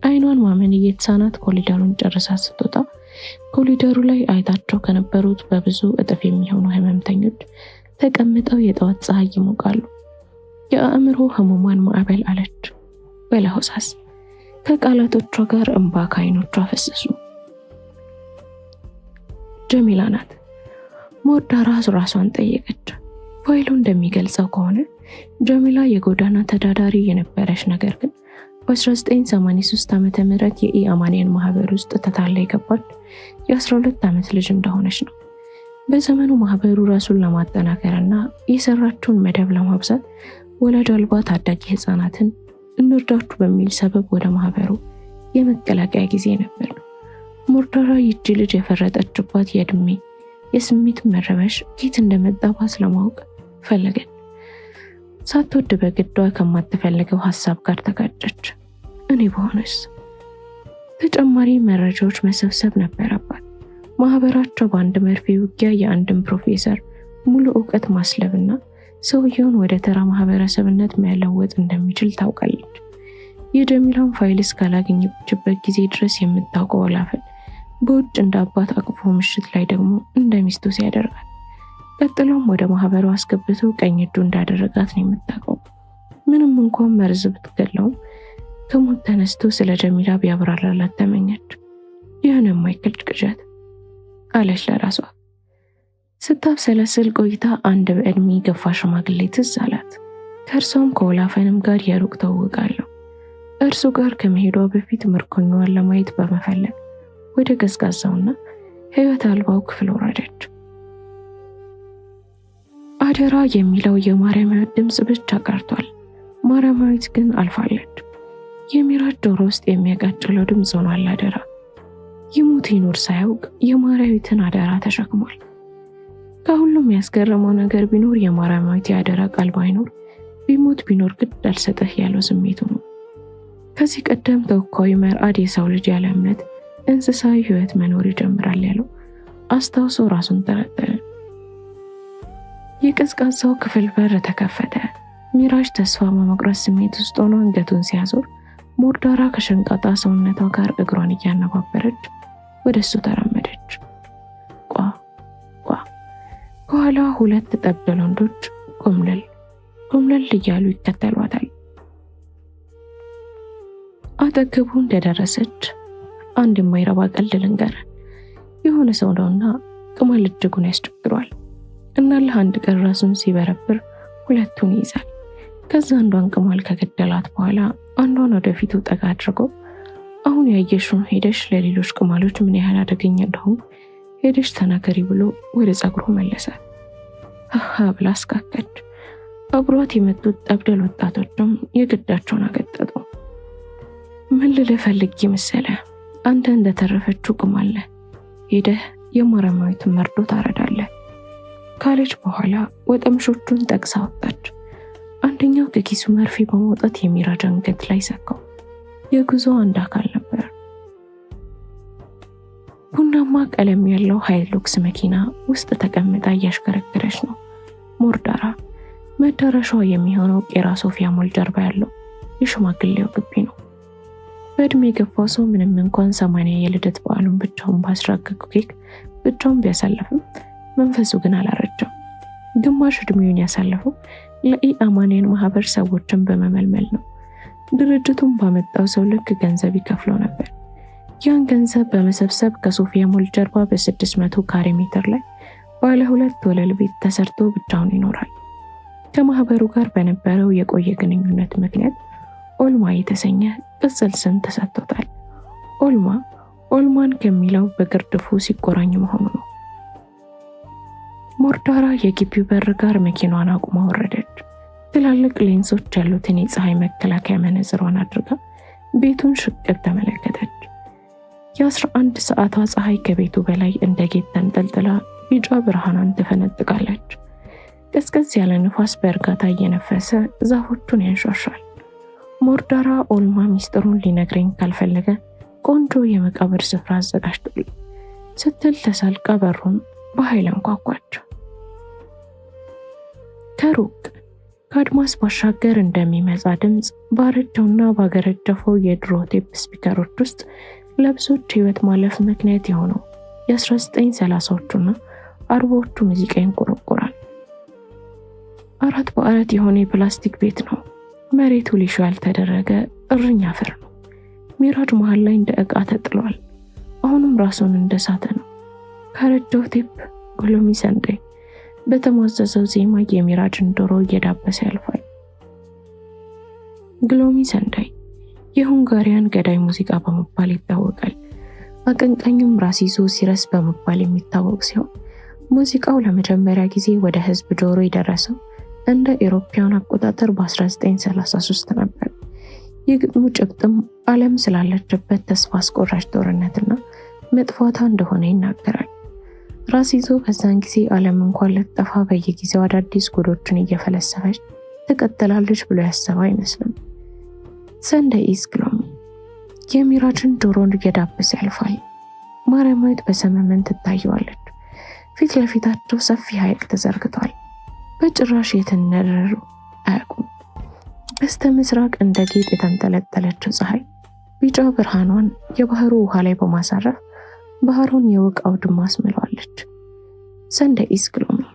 አይኗን ማመን እየተሳናት ኮሊደሩን ጨርሳ ስትወጣ ኮሊደሩ ላይ አይታቸው ከነበሩት በብዙ እጥፍ የሚሆኑ ህመምተኞች ተቀምጠው የጠዋት ፀሐይ ይሞቃሉ። የአእምሮ ህሙማን ማዕበል አለች በለሆሳስ። ከቃላቶቿ ጋር እንባ ከአይኖቿ ፈሰሱ። ጀሚላ ናት። ሞርዳ ራሷን ጠየቀች። ፋይሉ እንደሚገልጸው ከሆነ ጀሚላ የጎዳና ተዳዳሪ የነበረች፣ ነገር ግን በ1983 ዓ.ም የኢአማንያን ማህበር ውስጥ ተታላ የገባች የ12 ዓመት ልጅ እንደሆነች ነው። በዘመኑ ማህበሩ ራሱን ለማጠናከር እና የሰራችውን መደብ ለማብዛት ወላጅ አልባ ታዳጊ ህፃናትን እንርዳችሁ በሚል ሰበብ ወደ ማህበሩ የመቀላቀያ ጊዜ ነበር። ሞርዳራ ይቺ ልጅ የፈረጠችባት የእድሜ የስሜት መረበሽ ኬት እንደመጣባት ለማወቅ ፈለገች። ሳትወድ በግዷ ከማትፈልገው ሀሳብ ጋር ተጋጨች። እኔ በሆነስ? ተጨማሪ መረጃዎች መሰብሰብ ነበረባት። ማህበራቸው በአንድ መርፌ ውጊያ የአንድን ፕሮፌሰር ሙሉ እውቀት ማስለብና ሰውየውን ወደ ተራ ማህበረሰብነት መለወጥ እንደሚችል ታውቃለች። የጀሚላን ፋይል እስካላገኘችበት ጊዜ ድረስ የምታውቀው ወላፈን በውጭ እንደ አባት አቅፎ ምሽት ላይ ደግሞ እንደ ሚስቱ ሲያደርጋት፣ ቀጥሎም ወደ ማህበሩ አስገብቶ ቀኝ እጁ እንዳደረጋት ነው የምታውቀው። ምንም እንኳን መርዝ ብትገለውም ከሞት ተነስቶ ስለ ጀሚላ ቢያብራራላት ተመኘች። ይህን የማይክል ቅዠት አለች ለራሷ። ስታብሰለስል ቆይታ አንድ በዕድሜ ገፋ ሽማግሌ ትዝ አላት። ከእርሷም ከወላፈንም ጋር የሩቅ ተዋውቃለሁ። እርሱ ጋር ከመሄዷ በፊት ምርኮኛዋን ለማየት በመፈለግ ወደ ቀዝቃዛውና ሕይወት አልባው ክፍል ወረደች። አደራ የሚለው የማርያማዊት ድምፅ ብቻ ቀርቷል። ማርያማዊት ግን አልፋለች። የሚራጅ ጆሮ ውስጥ የሚያቃጭለው ድምፅ ሆኗል። አደራ ይሙት ይኑር ሳያውቅ የማርያዊትን አደራ ተሸክሟል። ከሁሉም ያስገረመው ነገር ቢኖር የማርያማዊት የአደራ ቃል ባይኖር ቢሞት ቢኖር ግድ አልሰጠህ ያለው ስሜቱ ነው። ከዚህ ቀደም ተወካዩ መርአድ የሰው ልጅ ያለ እምነት እንስሳዊ ሕይወት መኖር ይጀምራል ያለው አስታውሶ ራሱን ጠረጠረ። የቀዝቃዛው ክፍል በር ተከፈተ። ሚራጅ ተስፋ በመቁረጥ ስሜት ውስጥ ሆኖ አንገቱን ሲያዞር ሞርዳራ ከሸንቃጣ ሰውነቷ ጋር እግሯን እያነባበረች ወደ እሱ ተራመደች። ቋ ቋ። ከኋላዋ ሁለት ጠብደል ወንዶች ጎምለል ጎምለል እያሉ ይከተሏታል። አጠገቡ እንደደረሰች አንድ የማይረባ ቀልድ ልንገርህ፣ የሆነ ሰው ነውና ቅማል እጅጉን ያስቸግረዋል። እናልህ አንድ ቀን ራሱን ሲበረብር ሁለቱን ይይዛል። ከዛ አንዷን ቅማል ከገደላት በኋላ አንዷን ወደፊቱ ጠጋ አድርጎ አሁን ያየሽውን ሄደሽ ለሌሎች ቅማሎች ምን ያህል አደገኛ እንደሆንኩ ሄደሽ ተናገሪ ብሎ ወደ ፀጉሩ መለሳት። ሀ ብላ አስካከች። አብሯት የመጡት ጠብደል ወጣቶችም የግዳቸውን አገጠጡ። ምን ልልህ ፈልጌ መሰለህ፣ አንተ እንደተረፈችው ቅማል ነህ፣ ሄደህ የማርያማዊትን መርዶ ታረዳለህ ካለች በኋላ ወጠምሾቹን ጠቅሳ ወጣች። አንደኛው ከኪሱ መርፌ በማውጣት የሚራጅ አንገት ላይ ሰካው። የጉዞ አንድ አካል ነበር። ቡናማ ቀለም ያለው ሃይሉክስ መኪና ውስጥ ተቀምጣ እያሽከረከረች ነው። ሞርዳራ መዳረሻዋ የሚሆነው ቄራ ሶፊያ ሞል ጀርባ ያለው የሽማግሌው ግቢ ነው። በእድሜ የገፋው ሰው ምንም እንኳን 80 የልደት በዓሉን ብቻውን ባስራገጉ ኬክ ብቻውን ቢያሳልፍም መንፈሱ ግን አላረጀም። ግማሽ እድሜውን ያሳለፈው ለኢአማንያን ማህበር ሰዎችን በመመልመል ነው። ድርጅቱን ባመጣው ሰው ልክ ገንዘብ ይከፍለው ነበር። ያን ገንዘብ በመሰብሰብ ከሶፊያ ሞል ጀርባ በ600 ካሬ ሜትር ላይ ባለ 2 ወለል ቤት ተሰርቶ ብቻውን ይኖራል። ከማህበሩ ጋር በነበረው የቆየ ግንኙነት ምክንያት ኦልማ የተሰኘ ቅጽል ስም ተሰጥቶታል። ኦልማ ኦልማን ከሚለው በግርድፉ ሲቆራኝ መሆኑ ነው። ሞርዳራ የግቢው በር ጋር መኪናዋን አቁማ ወረደች። ትላልቅ ሌንሶች ያሉትን የፀሐይ መከላከያ መነጽሯን አድርጋ ቤቱን ሽቅብ ተመለከተች። የ11 ሰዓቷ ፀሐይ ከቤቱ በላይ እንደ ጌጥ ተንጠልጥላ ቢጫ ብርሃኗን ትፈነጥቃለች። ቀዝቀዝ ያለ ንፋስ በእርጋታ እየነፈሰ ዛፎቹን ያንሿሿል። ሞርዳራ ኦልማ ሚስጥሩን ሊነግረኝ ካልፈለገ ቆንጆ የመቃብር ስፍራ አዘጋጅቷል ስትል ተሳልቃ በሩን በኃይል አንኳኳች። ከሩቅ ከአድማስ ባሻገር እንደሚመጣ ድምፅ ባረጀውና ባገረጀፈው የድሮ ቴፕ ስፒከሮች ውስጥ ለብዙዎች ሕይወት ማለፍ ምክንያት የሆነው የ1930ዎቹና 40ዎቹ ሙዚቃ ይንቆረቆራል። አራት በአራት የሆነ የፕላስቲክ ቤት ነው። መሬቱ ሊሾ ያልተደረገ እርኝ አፈር ነው። ሚራጅ መሃል ላይ እንደ ዕቃ ተጥሏል። አሁንም ራሱን እንደሳተ ነው። ካረጀው ቴፕ Gloomy Sunday በተሟዘዘው ዜማ የሚራጅን ዶሮ እየዳበሰ ያልፋል። Gloomy Sunday የሁንጋሪያን ገዳይ ሙዚቃ በመባል ይታወቃል። አቀንቃኙም ራሲዞ ሲረስ በመባል የሚታወቅ ሲሆን ሙዚቃው ለመጀመሪያ ጊዜ ወደ ሕዝብ ጆሮ የደረሰው እንደ ኤሮፓውያን አቆጣጠር በ1933 ነበር። የግጥሙ ጭብጥም ዓለም ስላለችበት ተስፋ አስቆራጭ ጦርነትና መጥፋቷ እንደሆነ ይናገራል። ራሲዞ በዛን ጊዜ ዓለም እንኳን ልትጠፋ በየጊዜው አዳዲስ ጉዶችን እየፈለሰፈች ትቀጥላለች ብሎ ያሰበ አይመስልም። Sunday is gloomy የሚራጅን ጆሮን እየዳበሰ ያልፋል። ማርያማዊት በሰመመን ትታየዋለች። ፊት ለፊታቸው ሰፊ ሐይቅ ተዘርግቷል። በጭራሽ የት እንደደረሱ አያውቁም። በስተ ምስራቅ እንደ ጌጥ የተንጠለጠለችው ፀሐይ ቢጫ ብርሃኗን የባህሩ ውሃ ላይ በማሳረፍ ባህሩን የወቅ አውድማ አስምለዋለች። Sunday is gloomy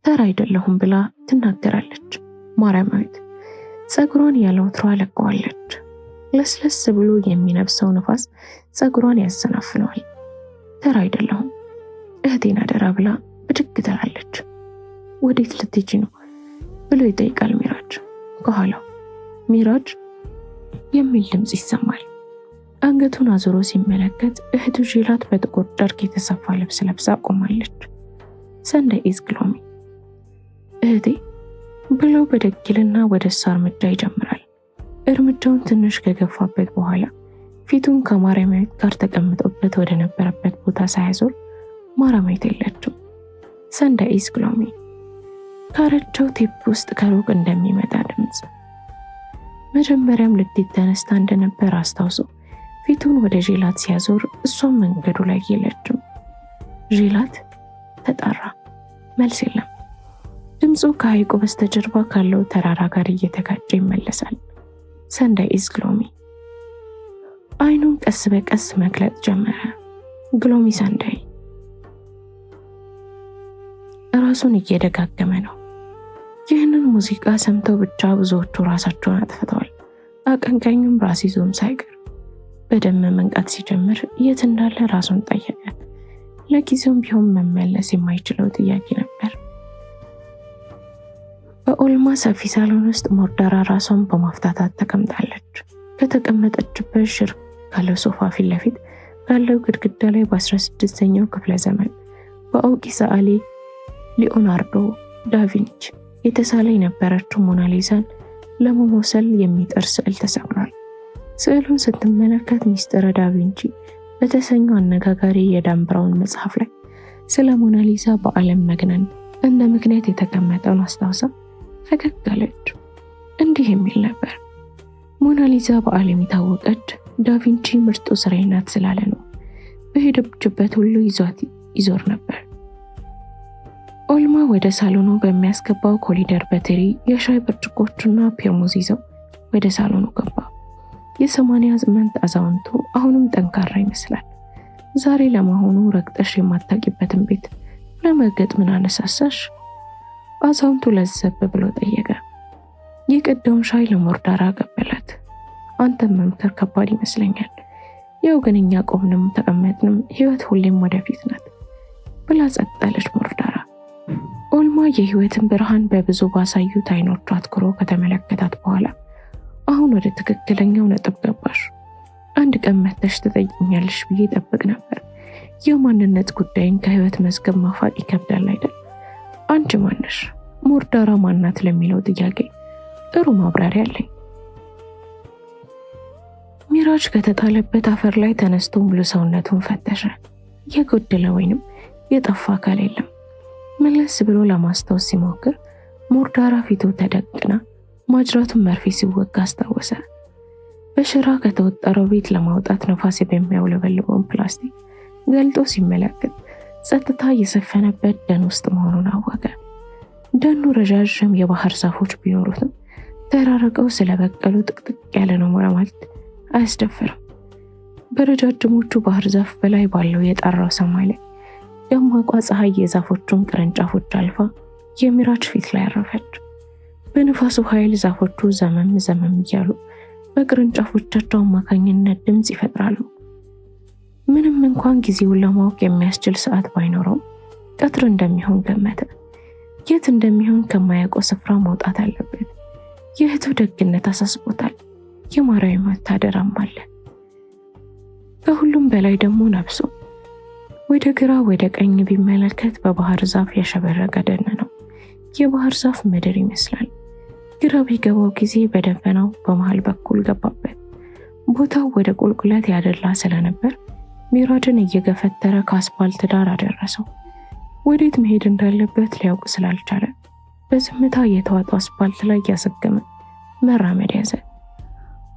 ተራ አይደለሁም ብላ ትናገራለች። ማርያማዊት ፀጉሯን ያለ ወትሯ ለቀዋለች። ለስለስ ብሎ የሚነፍሰው ንፋስ ፀጉሯን ያሰናፍነዋል። ተራ አይደለሁም እህቴን አደራ ብላ ብድግ ትላለች። ወዴት ልትሄጂ ነው ብሎ ይጠይቃል ሚራጅ። ከኋላው ሚራጅ የሚል ድምፅ ይሰማል። አንገቱን አዙሮ ሲመለከት እህቱ ዢላት በጥቁር ጨርቅ የተሰፋ ልብስ ለብሳ ቆማለች። Sunday is gloomy እህቴ ብሎ ብድግ ይልና ወደ እሷ እርምጃ ይጀምራል። እርምጃውን ትንሽ ከገፋበት በኋላ ፊቱን ከማርያማዊት ጋር ተቀምጦበት ወደ ነበረበት ቦታ ሳያዞር ማርያማዊት የለችም። Sunday is gloomy ካረጀው ቴፕ ውስጥ ከሩቅ እንደሚመጣ ድምፅ። መጀመሪያም ልዴት ተነስታ እንደነበር አስታውሶ ፊቱን ወደ ዤላት ሲያዞር እሷም መንገዱ ላይ የለችም። ዤላት ተጣራ፣ መልስ የለም። ድምፁ ከሐይቁ በስተጀርባ ካለው ተራራ ጋር እየተጋጨ ይመለሳል። Sunday is gloomy። አይኑን ቀስ በቀስ መግለጥ ጀመረ። Gloomy Sunday ራሱን እየደጋገመ ነው። ይህንን ሙዚቃ ሰምተው ብቻ ብዙዎቹ ራሳቸውን አጥፍተዋል። አቀንቃኙም ራስ ይዞም ሳይቀር በደም መንቃት ሲጀምር የት እንዳለ ራሱን ጠየቀ። ለጊዜውም ቢሆን መመለስ የማይችለው ጥያቄ ነበር። በኦልማ ሰፊ ሳሎን ውስጥ ሞርዳራ ራሷን በማፍታታት ተቀምጣለች። ከተቀመጠችበት ሽር ካለው ሶፋ ፊት ለፊት ካለው ግድግዳ ላይ በ16ኛው ክፍለ ዘመን በአውቂ ሰዓሊ ሊኦናርዶ ዳቪንች የተሳለ የነበረችው ሞናሊዛን ለመመሰል የሚጥር ስዕል ተሰቅሏል። ስዕሉን ስትመለከት ሚስጥረ ዳቪንቺ በተሰኘው አነጋጋሪ የዳን ብራውን መጽሐፍ ላይ ስለ ሞናሊዛ በዓለም መግነን እንደ ምክንያት የተቀመጠውን አስታውሳ ፈገግ አለች። እንዲህ የሚል ነበር። ሞናሊዛ በዓለም የታወቀች ዳቪንቺ ምርጡ ስራዬ ናት ስላለ ነው። በሄደችበት ሁሉ ይዟት ይዞር ነበር። ኦልማ ወደ ሳሎኑ በሚያስገባው ኮሊደር በትሪ የሻይ ብርጭቆችና ፔርሙዝ ይዘው ወደ ሳሎኑ ገባ። የ88 አዛውንቱ አሁንም ጠንካራ ይመስላል። ዛሬ ለመሆኑ ረግጠሽ የማታውቂበትን ቤት ለመርገጥ ምን አነሳሳሽ? አዛውንቱ ለዘብ ብሎ ጠየቀ። የቀዳውን ሻይ ለሞርዳራ አቀበላት። አንተን መምከር ከባድ ይመስለኛል። ያው ግን እኛ ቆምንም ተቀመጥንም ህይወት ሁሌም ወደፊት ናት ብላ ጸጥ አለች ሞርዳራ። ኦልማ የህይወትን ብርሃን በብዙ ባሳዩት አይኖቿ አትኩሮ ከተመለከታት በኋላ አሁን ወደ ትክክለኛው ነጥብ ገባሽ። አንድ ቀን መተሽ ትጠይቂኛለሽ ብዬ ጠብቅ ነበር። የማንነት ጉዳይን ከህይወት መዝገብ ማፋቅ ይከብዳል አይደል? አንቺ ማነሽ? ሞርዳራ ማናት ለሚለው ጥያቄ ጥሩ ማብራሪያ አለኝ። ሚራጅ ከተጣለበት አፈር ላይ ተነስቶ ሙሉ ሰውነቱን ፈተሸ። የጎደለ ወይንም የጠፋ አካል የለም። መለስ ብሎ ለማስታወስ ሲሞክር ሞርዳራ ፊቱ ተደቅና ማጅራቱን መርፌ ሲወጋ አስታወሰ። በሸራ ከተወጠረው ቤት ለማውጣት ነፋስ በሚያውለበልበውን ፕላስቲክ ገልጦ ሲመለከት ጸጥታ የሰፈነበት ደን ውስጥ መሆኑን አወቀ። ደኑ ረዣዥም የባህር ዛፎች ቢኖሩትም ተራርቀው ስለበቀሉ ጥቅጥቅ ያለ ነው ለማለት አያስደፍርም። በረጃጅሞቹ ባህር ዛፍ በላይ ባለው የጠራው ሰማይ ላይ ደማቋ ፀሐይ የዛፎቹን ቅርንጫፎች አልፋ የሚራጅ ፊት ላይ አረፈች። በንፋሱ ኃይል ዛፎቹ ዘመም ዘመም እያሉ በቅርንጫፎቻቸው አማካኝነት ድምፅ ይፈጥራሉ። ምንም እንኳን ጊዜውን ለማወቅ የሚያስችል ሰዓት ባይኖረውም ቀትር እንደሚሆን ገመተ። የት እንደሚሆን ከማያውቀው ስፍራ መውጣት አለበት። የእህቱ ደግነት አሳስቦታል። የማርያም መታደራም አለ። ከሁሉም በላይ ደግሞ ነፍሱ። ወደ ግራ ወደ ቀኝ ቢመለከት በባህር ዛፍ ያሸበረቀ ደን ነው። የባህር ዛፍ ምድር ይመስላል። ግራ ቢገባው ጊዜ በደፈናው በመሃል በኩል ገባበት። ቦታው ወደ ቁልቁለት ያደላ ስለነበር ሚራጅን እየገፈተረ ከአስፓልት ዳር አደረሰው። ወዴት መሄድ እንዳለበት ሊያውቅ ስላልቻለ በዝምታ የተዋጠው አስፓልት ላይ እያዘገመ መራመድ ያዘ።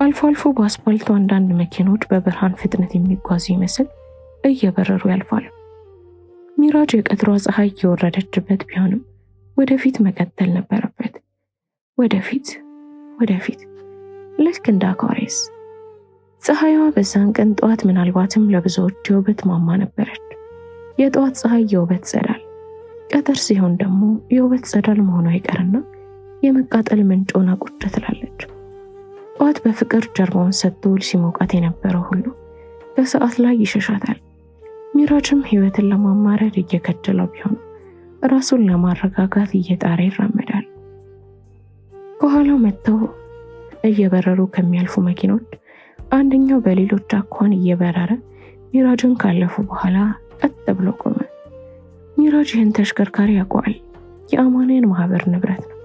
አልፎ አልፎ በአስፓልቱ አንዳንድ መኪኖች በብርሃን ፍጥነት የሚጓዙ ይመስል እየበረሩ ያልፋሉ። ሚራጅ የቀትሯ ፀሐይ እየወረደችበት ቢሆንም ወደፊት መቀጠል ነበረበት። ወደፊት ወደፊት፣ ልክ እንደ አኳሬስ። ፀሐይዋ በዛን ቀን ጠዋት ምናልባትም ለብዙዎች የውበት ማማ ነበረች። የጠዋት ፀሐይ የውበት ጸዳል፣ ቀትር ሲሆን ደግሞ የውበት ጸዳል መሆኗ አይቀርና የመቃጠል ምንጭ ሆና ቁጭ ትላለች። ጠዋት በፍቅር ጀርባውን ሰጥቶ ሲሞቃት የነበረው ሁሉ በሰዓት ላይ ይሸሻታል። ሚራጅም ህይወትን ለማማረር እየከጀለው ቢሆን ራሱን ለማረጋጋት እየጣረ ይራመዳል። ከኋላው መጥተው እየበረሩ ከሚያልፉ መኪኖች አንደኛው በሌሎች አኳን እየበረረ ሚራጅን ካለፉ በኋላ ቀጥ ብሎ ቆመ። ሚራጅ ይህን ተሽከርካሪ ያውቀዋል። የአማንያን ማህበር ንብረት ነው።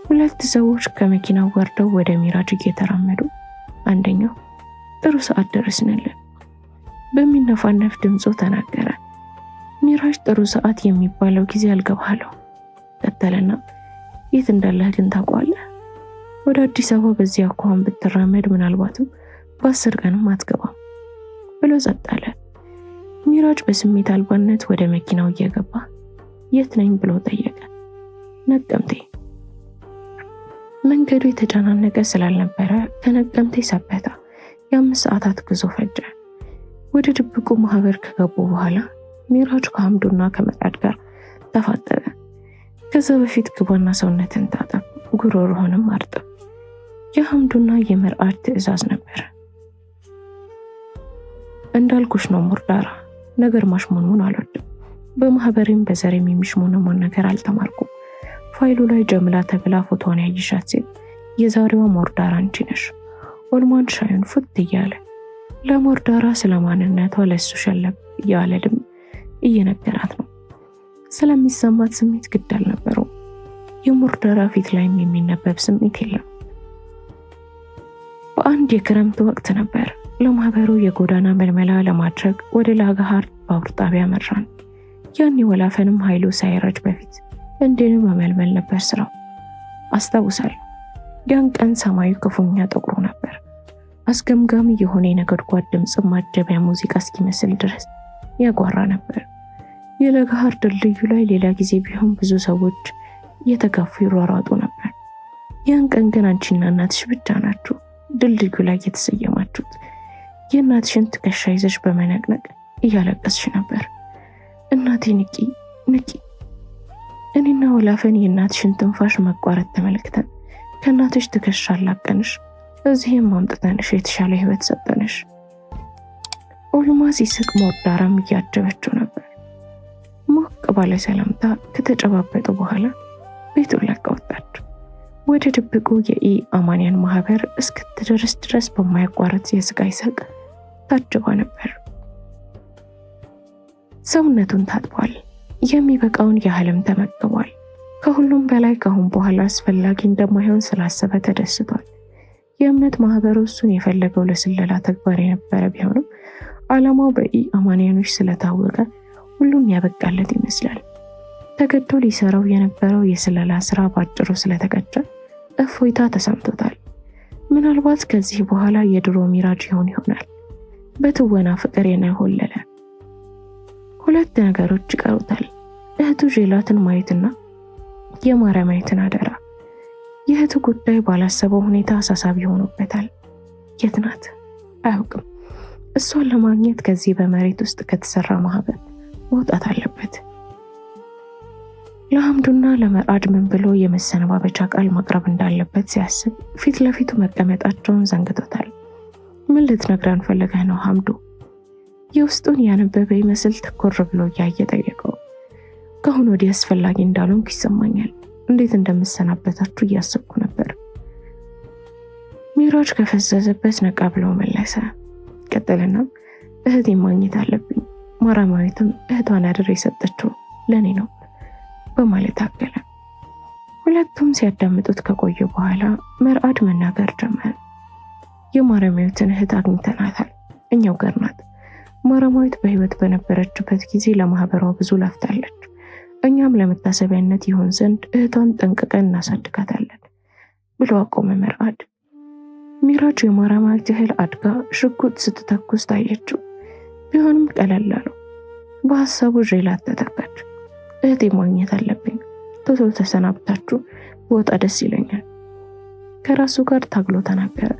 ሁለት ሰዎች ከመኪናው ወርደው ወደ ሚራጅ እየተራመዱ፣ አንደኛው "ጥሩ ሰዓት ደረስንልን" በሚነፋነፍ ድምፁ ተናገረ። ሚራጅ ጥሩ ሰዓት የሚባለው ጊዜ አልገባለሁ። ቀጠለና "የት እንዳለህ ግን ታውቀዋለህ? ወደ አዲስ አበባ በዚህ አኳኋን ብትራመድ ምናልባትም በ10 ቀንም አትገባም" ብሎ ጸጥ አለ። ሚራጅ በስሜት አልባነት ወደ መኪናው እየገባ "የት ነኝ?" ብሎ ጠየቀ። "ነቀምቴ።" መንገዱ የተጨናነቀ ስላልነበረ ከነቀምቴ ሰበታ የ5 ሰዓታት ጉዞ ፈጀ። ወደ ድብቁ ማህበር ከገቡ በኋላ ሚራጅ ከአምዱና ከመጣድ ጋር ተፋጠጠ። "ከዛ በፊት ግባና ሰውነትን ታጠብ፣ ጉሮሮህንም አርጥብ" የሐምዱና የመርአድ ትዕዛዝ ነበር። "እንዳልኩሽ ነው ሞርዳራ፣ ነገር ማሽሞንሞን አልወድም። በማህበሬም በዘሬም የሚሽሞነሞን ነገር አልተማርኩም። ፋይሉ ላይ ጀምላ ተብላ ፎቶዋን ያየሻት ሴት የዛሬዋ ሞርዳራ አንቺ ነሽ።" ኦልማን ሻዩን ፉት እያለ ለሞርዳራ ስለ ማንነቷ ለሱ ሸለብ እያለ ድምፅ እየነገራት ነው። ስለሚሰማት ስሜት ግድ አልነበረውም። የሞርዳራ ፊት ላይም የሚነበብ ስሜት የለም። በአንድ የክረምት ወቅት ነበር ለማህበሩ የጎዳና መልመላ ለማድረግ ወደ ላጋሃር ባቡር ጣቢያ መራን። ያኔ ወላፈንም ኃይሉ ሳይረጅ በፊት እንዲሁ መመልመል ነበር ስራው። አስታውሳለሁ። ያን ቀን ሰማዩ ክፉኛ ጠቁሮ ነበር። አስገምጋሚ የሆነ የነጎድጓድ ድምፅ ማጀቢያ ሙዚቃ እስኪመስል ድረስ ያጓራ ነበር። የለገሃር ድልድዩ ላይ ሌላ ጊዜ ቢሆን ብዙ ሰዎች እየተጋፉ ይሯሯጡ ነበር። ያን ቀን ግን አንቺና እናትሽ ብቻ ናችሁ ድልድዩ ላይ የተሰየማችሁት። የእናትሽን ትከሻ ይዘሽ በመነቅነቅ እያለቀስሽ ነበር። "እናቴ ንቂ፣ ንቂ።" እኔና ወላፈን የእናትሽን ትንፋሽ መቋረጥ ተመልክተን ከእናትሽ ትከሻ አላቀንሽ፣ እዚህም አምጥተንሽ የተሻለ ህይወት ሰጠንሽ። ኦልማ ሲስቅ ሞርዳራም እያጀበችው ነበር። ሞቅ ባለ ሰላምታ ከተጨባበጡ በኋላ ቤቱን ለቃ ወጣች። ወደ ድብቁ የኢ አማንያን ማህበር እስክትደርስ ድረስ በማያቋርጥ የስቃይ ሳቅ ታጅባ ነበር። ሰውነቱን ታጥቧል። የሚበቃውን ያህልም ተመግቧል። ከሁሉም በላይ ከአሁን በኋላ አስፈላጊ እንደማይሆን ስላሰበ ተደስቷል። የእምነት ማህበሩ እሱን የፈለገው ለስለላ ተግባር የነበረ ቢሆንም ዓላማው በኢአማንያኖች ስለታወቀ ሁሉም ያበቃለት ይመስላል። ተገዶ ሊሰራው የነበረው የስለላ ስራ ባጭሩ ስለተቀጨ እፎይታ ተሰምቶታል። ምናልባት ከዚህ በኋላ የድሮ ሚራጅ ይሆን ይሆናል። በትወና ፍቅር የነሆለለ ሁለት ነገሮች ይቀሩታል። እህቱ ዤላትን ማየትና የማርያማዊትን አደራ። የእህቱ ጉዳይ ባላሰበው ሁኔታ አሳሳቢ ሆኖበታል። የት ናት አያውቅም። እሷን ለማግኘት ከዚህ በመሬት ውስጥ ከተሰራ ማህበር መውጣት አለበት። ለሐምዱና ለመርአድ ምን ብሎ የመሰነባበቻ ቃል ማቅረብ እንዳለበት ሲያስብ ፊት ለፊቱ መቀመጣቸውን ዘንግቶታል። ምን ልትነግረን ፈልገህ ነው ሐምዱ? የውስጡን ያነበበ ይመስል ትኩር ብሎ እያየ ጠየቀው። ከአሁን ወዲህ አስፈላጊ እንዳልሆንኩ ይሰማኛል። እንዴት እንደምሰናበታችሁ እያሰብኩ ነበር። ሚራጅ ከፈዘዘበት ነቃ ብሎ መለሰ። ቀጠለናም እህቴን ማግኘት አለብኝ፣ ማራማዊትም እህቷን አድር የሰጠችው ለእኔ ነው በማለት አከለ። ሁለቱም ሲያዳምጡት ከቆዩ በኋላ መርአድ መናገር ጀመረ። የማርያማዊትን እህት አግኝተናታል፣ እኛው ጋር ናት። ማርያማዊት በሕይወት በነበረችበት ጊዜ ለማህበሯ ብዙ ላፍታለች። እኛም ለመታሰቢያነት ይሆን ዘንድ እህቷን ጠንቅቀን እናሳድጋታለን ብሎ አቆመ መርአድ። ሚራጅ የማርያማዊት እህል አድጋ ሽጉጥ ስትተኩስ ታየችው። ቢሆንም ቀለል አለው። በሀሳቡ ዤላት ተተካች። እህቴ ማግኘት አለብኝ፣ ቶሎ ተሰናብታችሁ ብወጣ ደስ ይለኛል። ከራሱ ጋር ታግሎ ተናገረ።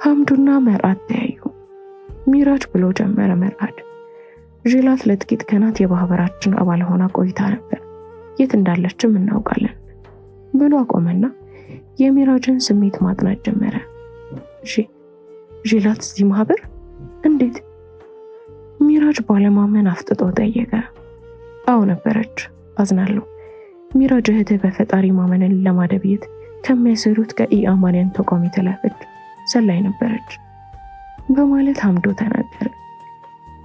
ሐምዱና መርአድ ተያዩ። ሚራጅ ብሎ ጀመረ መርአድ። ዤላት ለጥቂት ቀናት የማህበራችን አባል ሆና ቆይታ ነበር። የት እንዳለችም እናውቃለን ብሎ አቆመና የሚራጅን ስሜት ማጥናት ጀመረ። ዤላት እዚህ ማህበር እንዴት? ሚራጅ ባለማመን አፍጥጦ ጠየቀ። አዎ ነበረች። አዝናለሁ ሚራጅ፣ እህትህ በፈጣሪ ማመንን ለማደብየት ከሚያሰሩት ከኢአማንያን ተቋም የተላከች ሰላይ ነበረች በማለት ሐምዶ ተናገረ።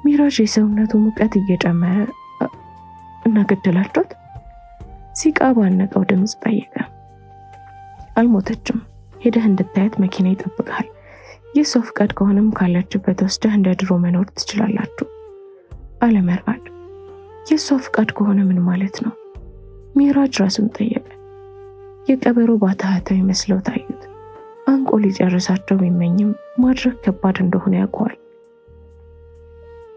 ሚራጅ የሰውነቱ ሙቀት እየጨመረ እና ገደላችኋት? ሲቃ ባነቀው ድምፅ ጠየቀ። አልሞተችም። ሄደህ እንድታያት መኪና ይጠብቅሃል። የእሷ ፍቃድ ከሆነም ካለችበት ወስደህ እንደ ድሮ መኖር ትችላላችሁ አለ መርአድ። የእሷ ፍቃድ ከሆነ ምን ማለት ነው? ሚራጅ ራሱን ጠየቀ። የቀበሮ ባታሃታዊ መስለው ታዩት። አንቆ ሊጨርሳቸው ቢመኝም ማድረግ ከባድ እንደሆነ ያውቀዋል።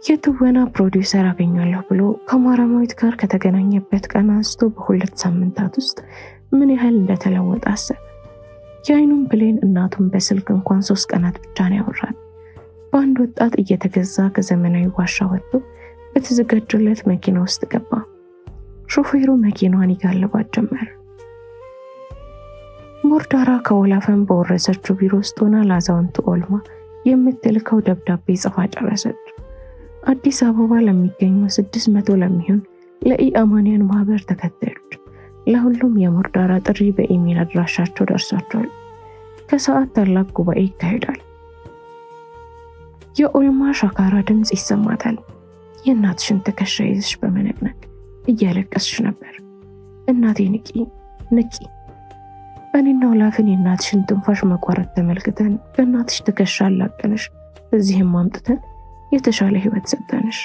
የትወና ፕሮዲውሰር አገኛለሁ ብሎ ከማርያማዊት ጋር ከተገናኘበት ቀን አንስቶ በ2 ሳምንታት ውስጥ ምን ያህል እንደተለወጠ አሰበ። የአይኑን ብሌን እናቱን በስልክ እንኳን 3 ቀናት ብቻ ነው ያወራል። በአንድ ወጣት እየተገዛ ከዘመናዊ ዋሻ ወጥቶ በተዘጋጀለት መኪና ውስጥ ገባ። ሾፌሩ መኪናዋን ይጋልባት ጀመር። ሞርዳራ ከኦላፈን በወረሰችው ቢሮ ውስጥ ሆና ለአዛውንቱ ኦልማ የምትልከው ደብዳቤ ጽፋ ጨረሰች። አዲስ አበባ ለሚገኙ 600 ለሚሆን ለኢአማንያን ማህበር ተከታዮች ለሁሉም የሞርዳራ ጥሪ በኢሜል አድራሻቸው ደርሷቸዋል። ከሰዓት ታላቅ ጉባኤ ይካሄዳል። የኦልማ ሻካራ ድምፅ ይሰማታል። የእናትሽን ትከሻ ይዘሽ በመነቅነቅ እያለቀስሽ ነበር። እናቴ ንቂ ንቂ። እኔና ኦላፍን የእናትሽን ትንፋሽ መቋረጥ ተመልክተን በእናትሽ ትከሻ አላቀንሽ፣ እዚህም አምጥተን የተሻለ ህይወት ሰጠንሽ።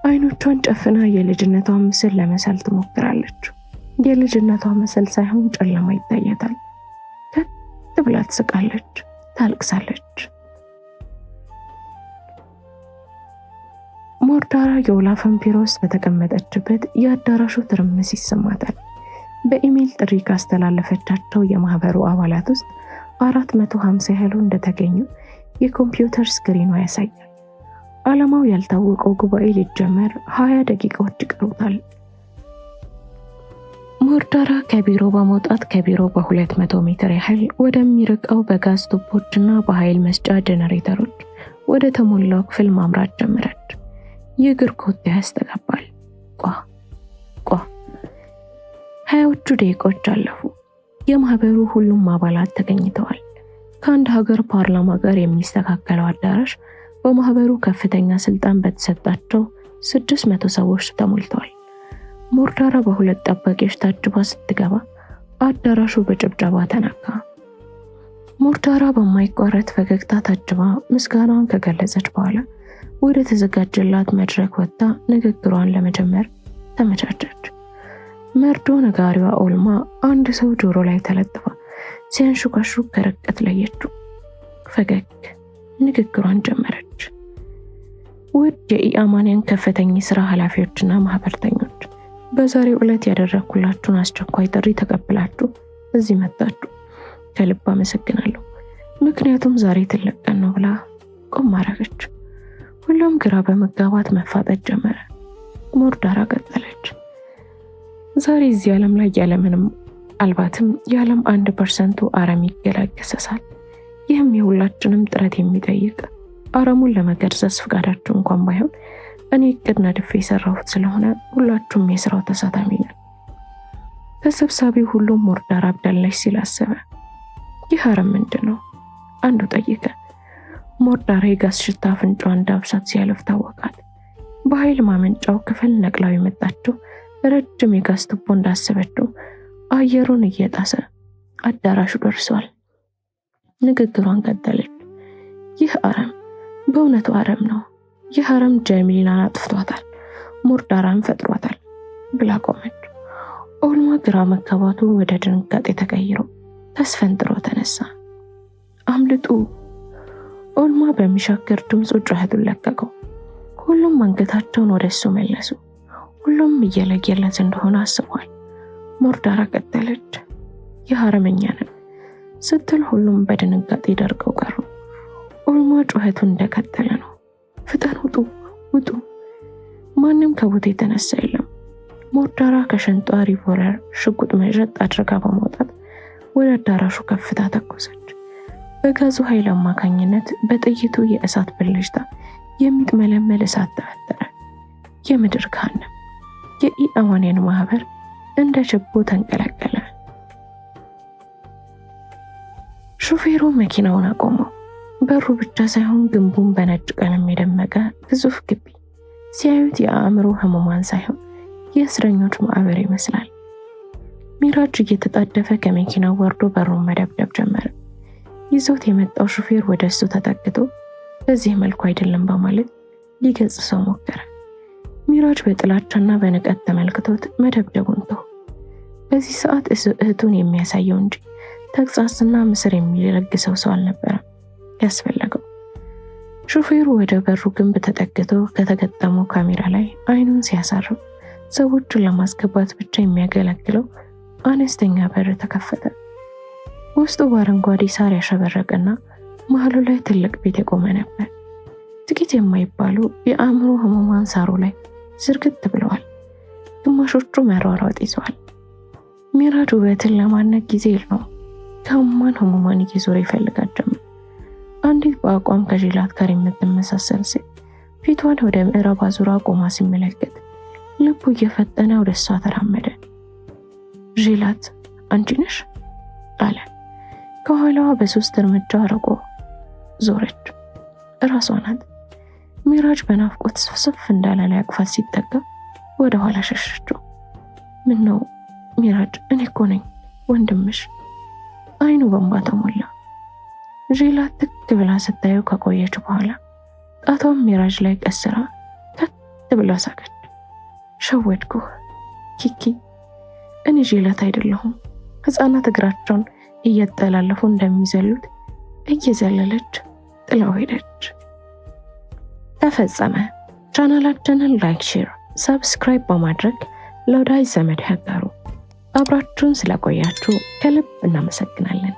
አይኖቿን ጨፍና የልጅነቷን ምስል ለመሳል ትሞክራለች። የልጅነቷ ምስል ሳይሆን ጨለማ ይታያታል። ከት ብላ ትስቃለች፣ ታልቅሳለች። ሞርዳራ የኦላፍን ቢሮ ውስጥ በተቀመጠችበት የአዳራሹ ትርምስ ይሰማታል። በኢሜይል ጥሪ ካስተላለፈቻቸው የማህበሩ አባላት ውስጥ 450 ያህሉ እንደተገኙ የኮምፒውተር ስክሪኗ ያሳያል። ዓላማው ያልታወቀው ጉባኤ ሊጀመር 20 ደቂቃዎች ይቀሩታል። ሞርዳራ ከቢሮ በመውጣት ከቢሮ በ200 ሜትር ያህል ወደሚርቀው በጋዝ ቱቦችና በኃይል መስጫ ጄኔሬተሮች ወደ ተሞላው ክፍል ማምራት ጀመረች። የእግር ኮቴ ያስተጋባል። ቋ ቋ። 20ዎቹ ደቂቃዎች አለፉ። የማህበሩ ሁሉም አባላት ተገኝተዋል። ከአንድ ሀገር ፓርላማ ጋር የሚስተካከለው አዳራሽ በማህበሩ ከፍተኛ ስልጣን በተሰጣቸው 600 ሰዎች ተሞልተዋል። ሞርዳራ በሁለት ጠባቂዎች ታጅባ ስትገባ አዳራሹ በጭብጨባ ተናጋ። ሞርዳራ በማይቋረጥ ፈገግታ ታጅባ ምስጋናዋን ከገለጸች በኋላ ወደ ተዘጋጀላት መድረክ ወጥታ ንግግሯን ለመጀመር ተመቻቸች። መርዶ ነጋሪዋ ኦልማ አንድ ሰው ጆሮ ላይ ተለጥፋ ሲያንሹካሹክ ከርቀት ለየችው። ፈገግ ንግግሯን ጀመረች። ውድ የኢአማንያን ከፍተኛ የስራ ኃላፊዎችና ማህበርተኞች፣ በዛሬው ዕለት ያደረግኩላችሁን አስቸኳይ ጥሪ ተቀብላችሁ እዚህ መጣችሁ ከልብ አመሰግናለሁ። ምክንያቱም ዛሬ ትልቅ ቀን ነው ብላ ቆም አረገች። ሁሉም ግራ በመጋባት መፋጠጥ ጀመረ። ሞርዳራ ቀጠለች። ዛሬ እዚህ ዓለም ላይ ያለምንም አልባትም የዓለም 1%ቱ አረም ይገላገሰሳል። ይህም የሁላችንም ጥረት የሚጠይቅ አረሙን ለመገርሰስ ፍቃዳችሁ እንኳን ባይሆን እኔ እቅድ ነድፌ የሰራሁት ስለሆነ ሁላችሁም የስራው ተሳታሚ ነን። ተሰብሳቢው ሁሉም ሞርዳራ አብዳለች ሲል አሰበ። ይህ አረም ምንድን ነው? አንዱ ጠየቀ። ሞርዳራ የጋዝ ሽታ አፍንጫዋን ዳብሳት ሲያልፍ ታወቃት። በኃይል ማመንጫው ክፍል ነቅላው የመጣችው ረጅም የጋዝ ቱቦ እንዳሰበችው አየሩን እየጣሰ አዳራሹ ደርሷል። ንግግሯን ቀጠለች። ይህ አረም በእውነቱ አረም ነው። ይህ አረም ጀሚላን አጥፍቷታል፣ ሞርዳራን ፈጥሯታል ብላ ቆመች። ኦልማ ግራ መጋባቱ ወደ ድንጋጤ ተቀይሮ ተስፈንጥሮ ተነሳ። አምልጡ! ኦልማ በሚሻክር ድምፁ ጩኸቱን ለቀቀው። ሁሉም አንገታቸውን ወደ እሱ መለሱ። ሁሉም እየለየለት እንደሆነ አስቧል። ሞርዳራ ቀጠለች። ይህ አረመኛ ነን ስትል ሁሉም በድንጋጤ ደርቀው ቀሩ። ኦልማ ጩኸቱ እንደቀጠለ ነው። ፍጠን፣ ውጡ፣ ውጡ! ማንም ከቦታ የተነሳ የለም። ሞርዳራ ከሸንጧ revolver ሽጉጥ መዠጥ አድርጋ በማውጣት ወደ አዳራሹ ከፍታ ተኮሰች። በጋዙ ኃይል አማካኝነት በጥይቱ የእሳት ብልጭታ የሚጥመለመል እሳት ተፈጠረ። የምድር ገሃነም የኢአማንያን ማህበር እንደ ችቦ ተንቀለቀለ። ሹፌሩ መኪናውን አቆመው። በሩ ብቻ ሳይሆን ግንቡን በነጭ ቀለም የደመቀ ግዙፍ ግቢ ሲያዩት የአእምሮ ህሙማን ሳይሆን የእስረኞች ማህበር ይመስላል። ሚራጅ እየተጣደፈ ከመኪናው ወርዶ በሩን መደብደብ ጀመረ። ይዞት የመጣው ሹፌር ወደ እሱ ተጠግቶ በዚህ መልኩ አይደለም በማለት ሊገስጸው ሞከረ። ሚራጅ በጥላቻና በንቀት ተመልክቶት መደብደቡን ተው። በዚህ ሰዓት እህቱን የሚያሳየው እንጂ ተግሳጽና ምስር የሚለግሰው ሰው አልነበረም ያስፈለገው። ሹፌሩ ወደ በሩ ግንብ ተጠግቶ ከተገጠመው ካሜራ ላይ አይኑን ሲያሳርፍ ሰዎቹን ለማስገባት ብቻ የሚያገለግለው አነስተኛ በር ተከፈተ። ውስጡ በአረንጓዴ ሳር ያሸበረቀና መሀሉ ላይ ትልቅ ቤት የቆመ ነበር። ጥቂት የማይባሉ የአእምሮ ህሙማን ሳሩ ላይ ዝርግት ብለዋል። ግማሾቹ መሯሯጥ ይዘዋል። ሚራጅ ውበትን ለማድነቅ ጊዜ የለውም። ከህሙማን ህሙማን እየዞረ ይፈልጋት ጀመር። አንዲት በአቋም ከዢላት ጋር የምትመሳሰል ሴት ፊቷን ወደ ምዕራብ አዙራ ቆማ ሲመለከት ልቡ እየፈጠነ ወደ እሷ ተራመደ። ዢላት አንቺ ነሽ አለ። ከኋላዋ በ3 እርምጃ ርቆ ዞረች። እራሷ ናት። ሚራጅ በናፍቆት ስፍስፍ እንዳለ ሊያቅፋት ሲጠጋ ወደ ኋላ ሸሸችው። ምን ነው ሚራጅ፣ እኔ እኮ ነኝ ወንድምሽ። አይኑ በእንባ ተሞላ። ዢላት ትክ ብላ ስታየው ከቆየች በኋላ ጣቷን ሚራጅ ላይ ቀስራ ከት ብላ ሳቀች። ሸወድኩህ ኪኪ፣ እኔ ዢላት አይደለሁም። ሕፃናት እግራቸውን እያጠላለፉ እንደሚዘሉት እየዘለለች ጥላው ሄደች። ተፈጸመ። ቻናላችንን like፣ share፣ subscribe በማድረግ ለወዳጅ ዘመድ ያጋሩ። አብራችሁን ስለቆያችሁ ከልብ እናመሰግናለን።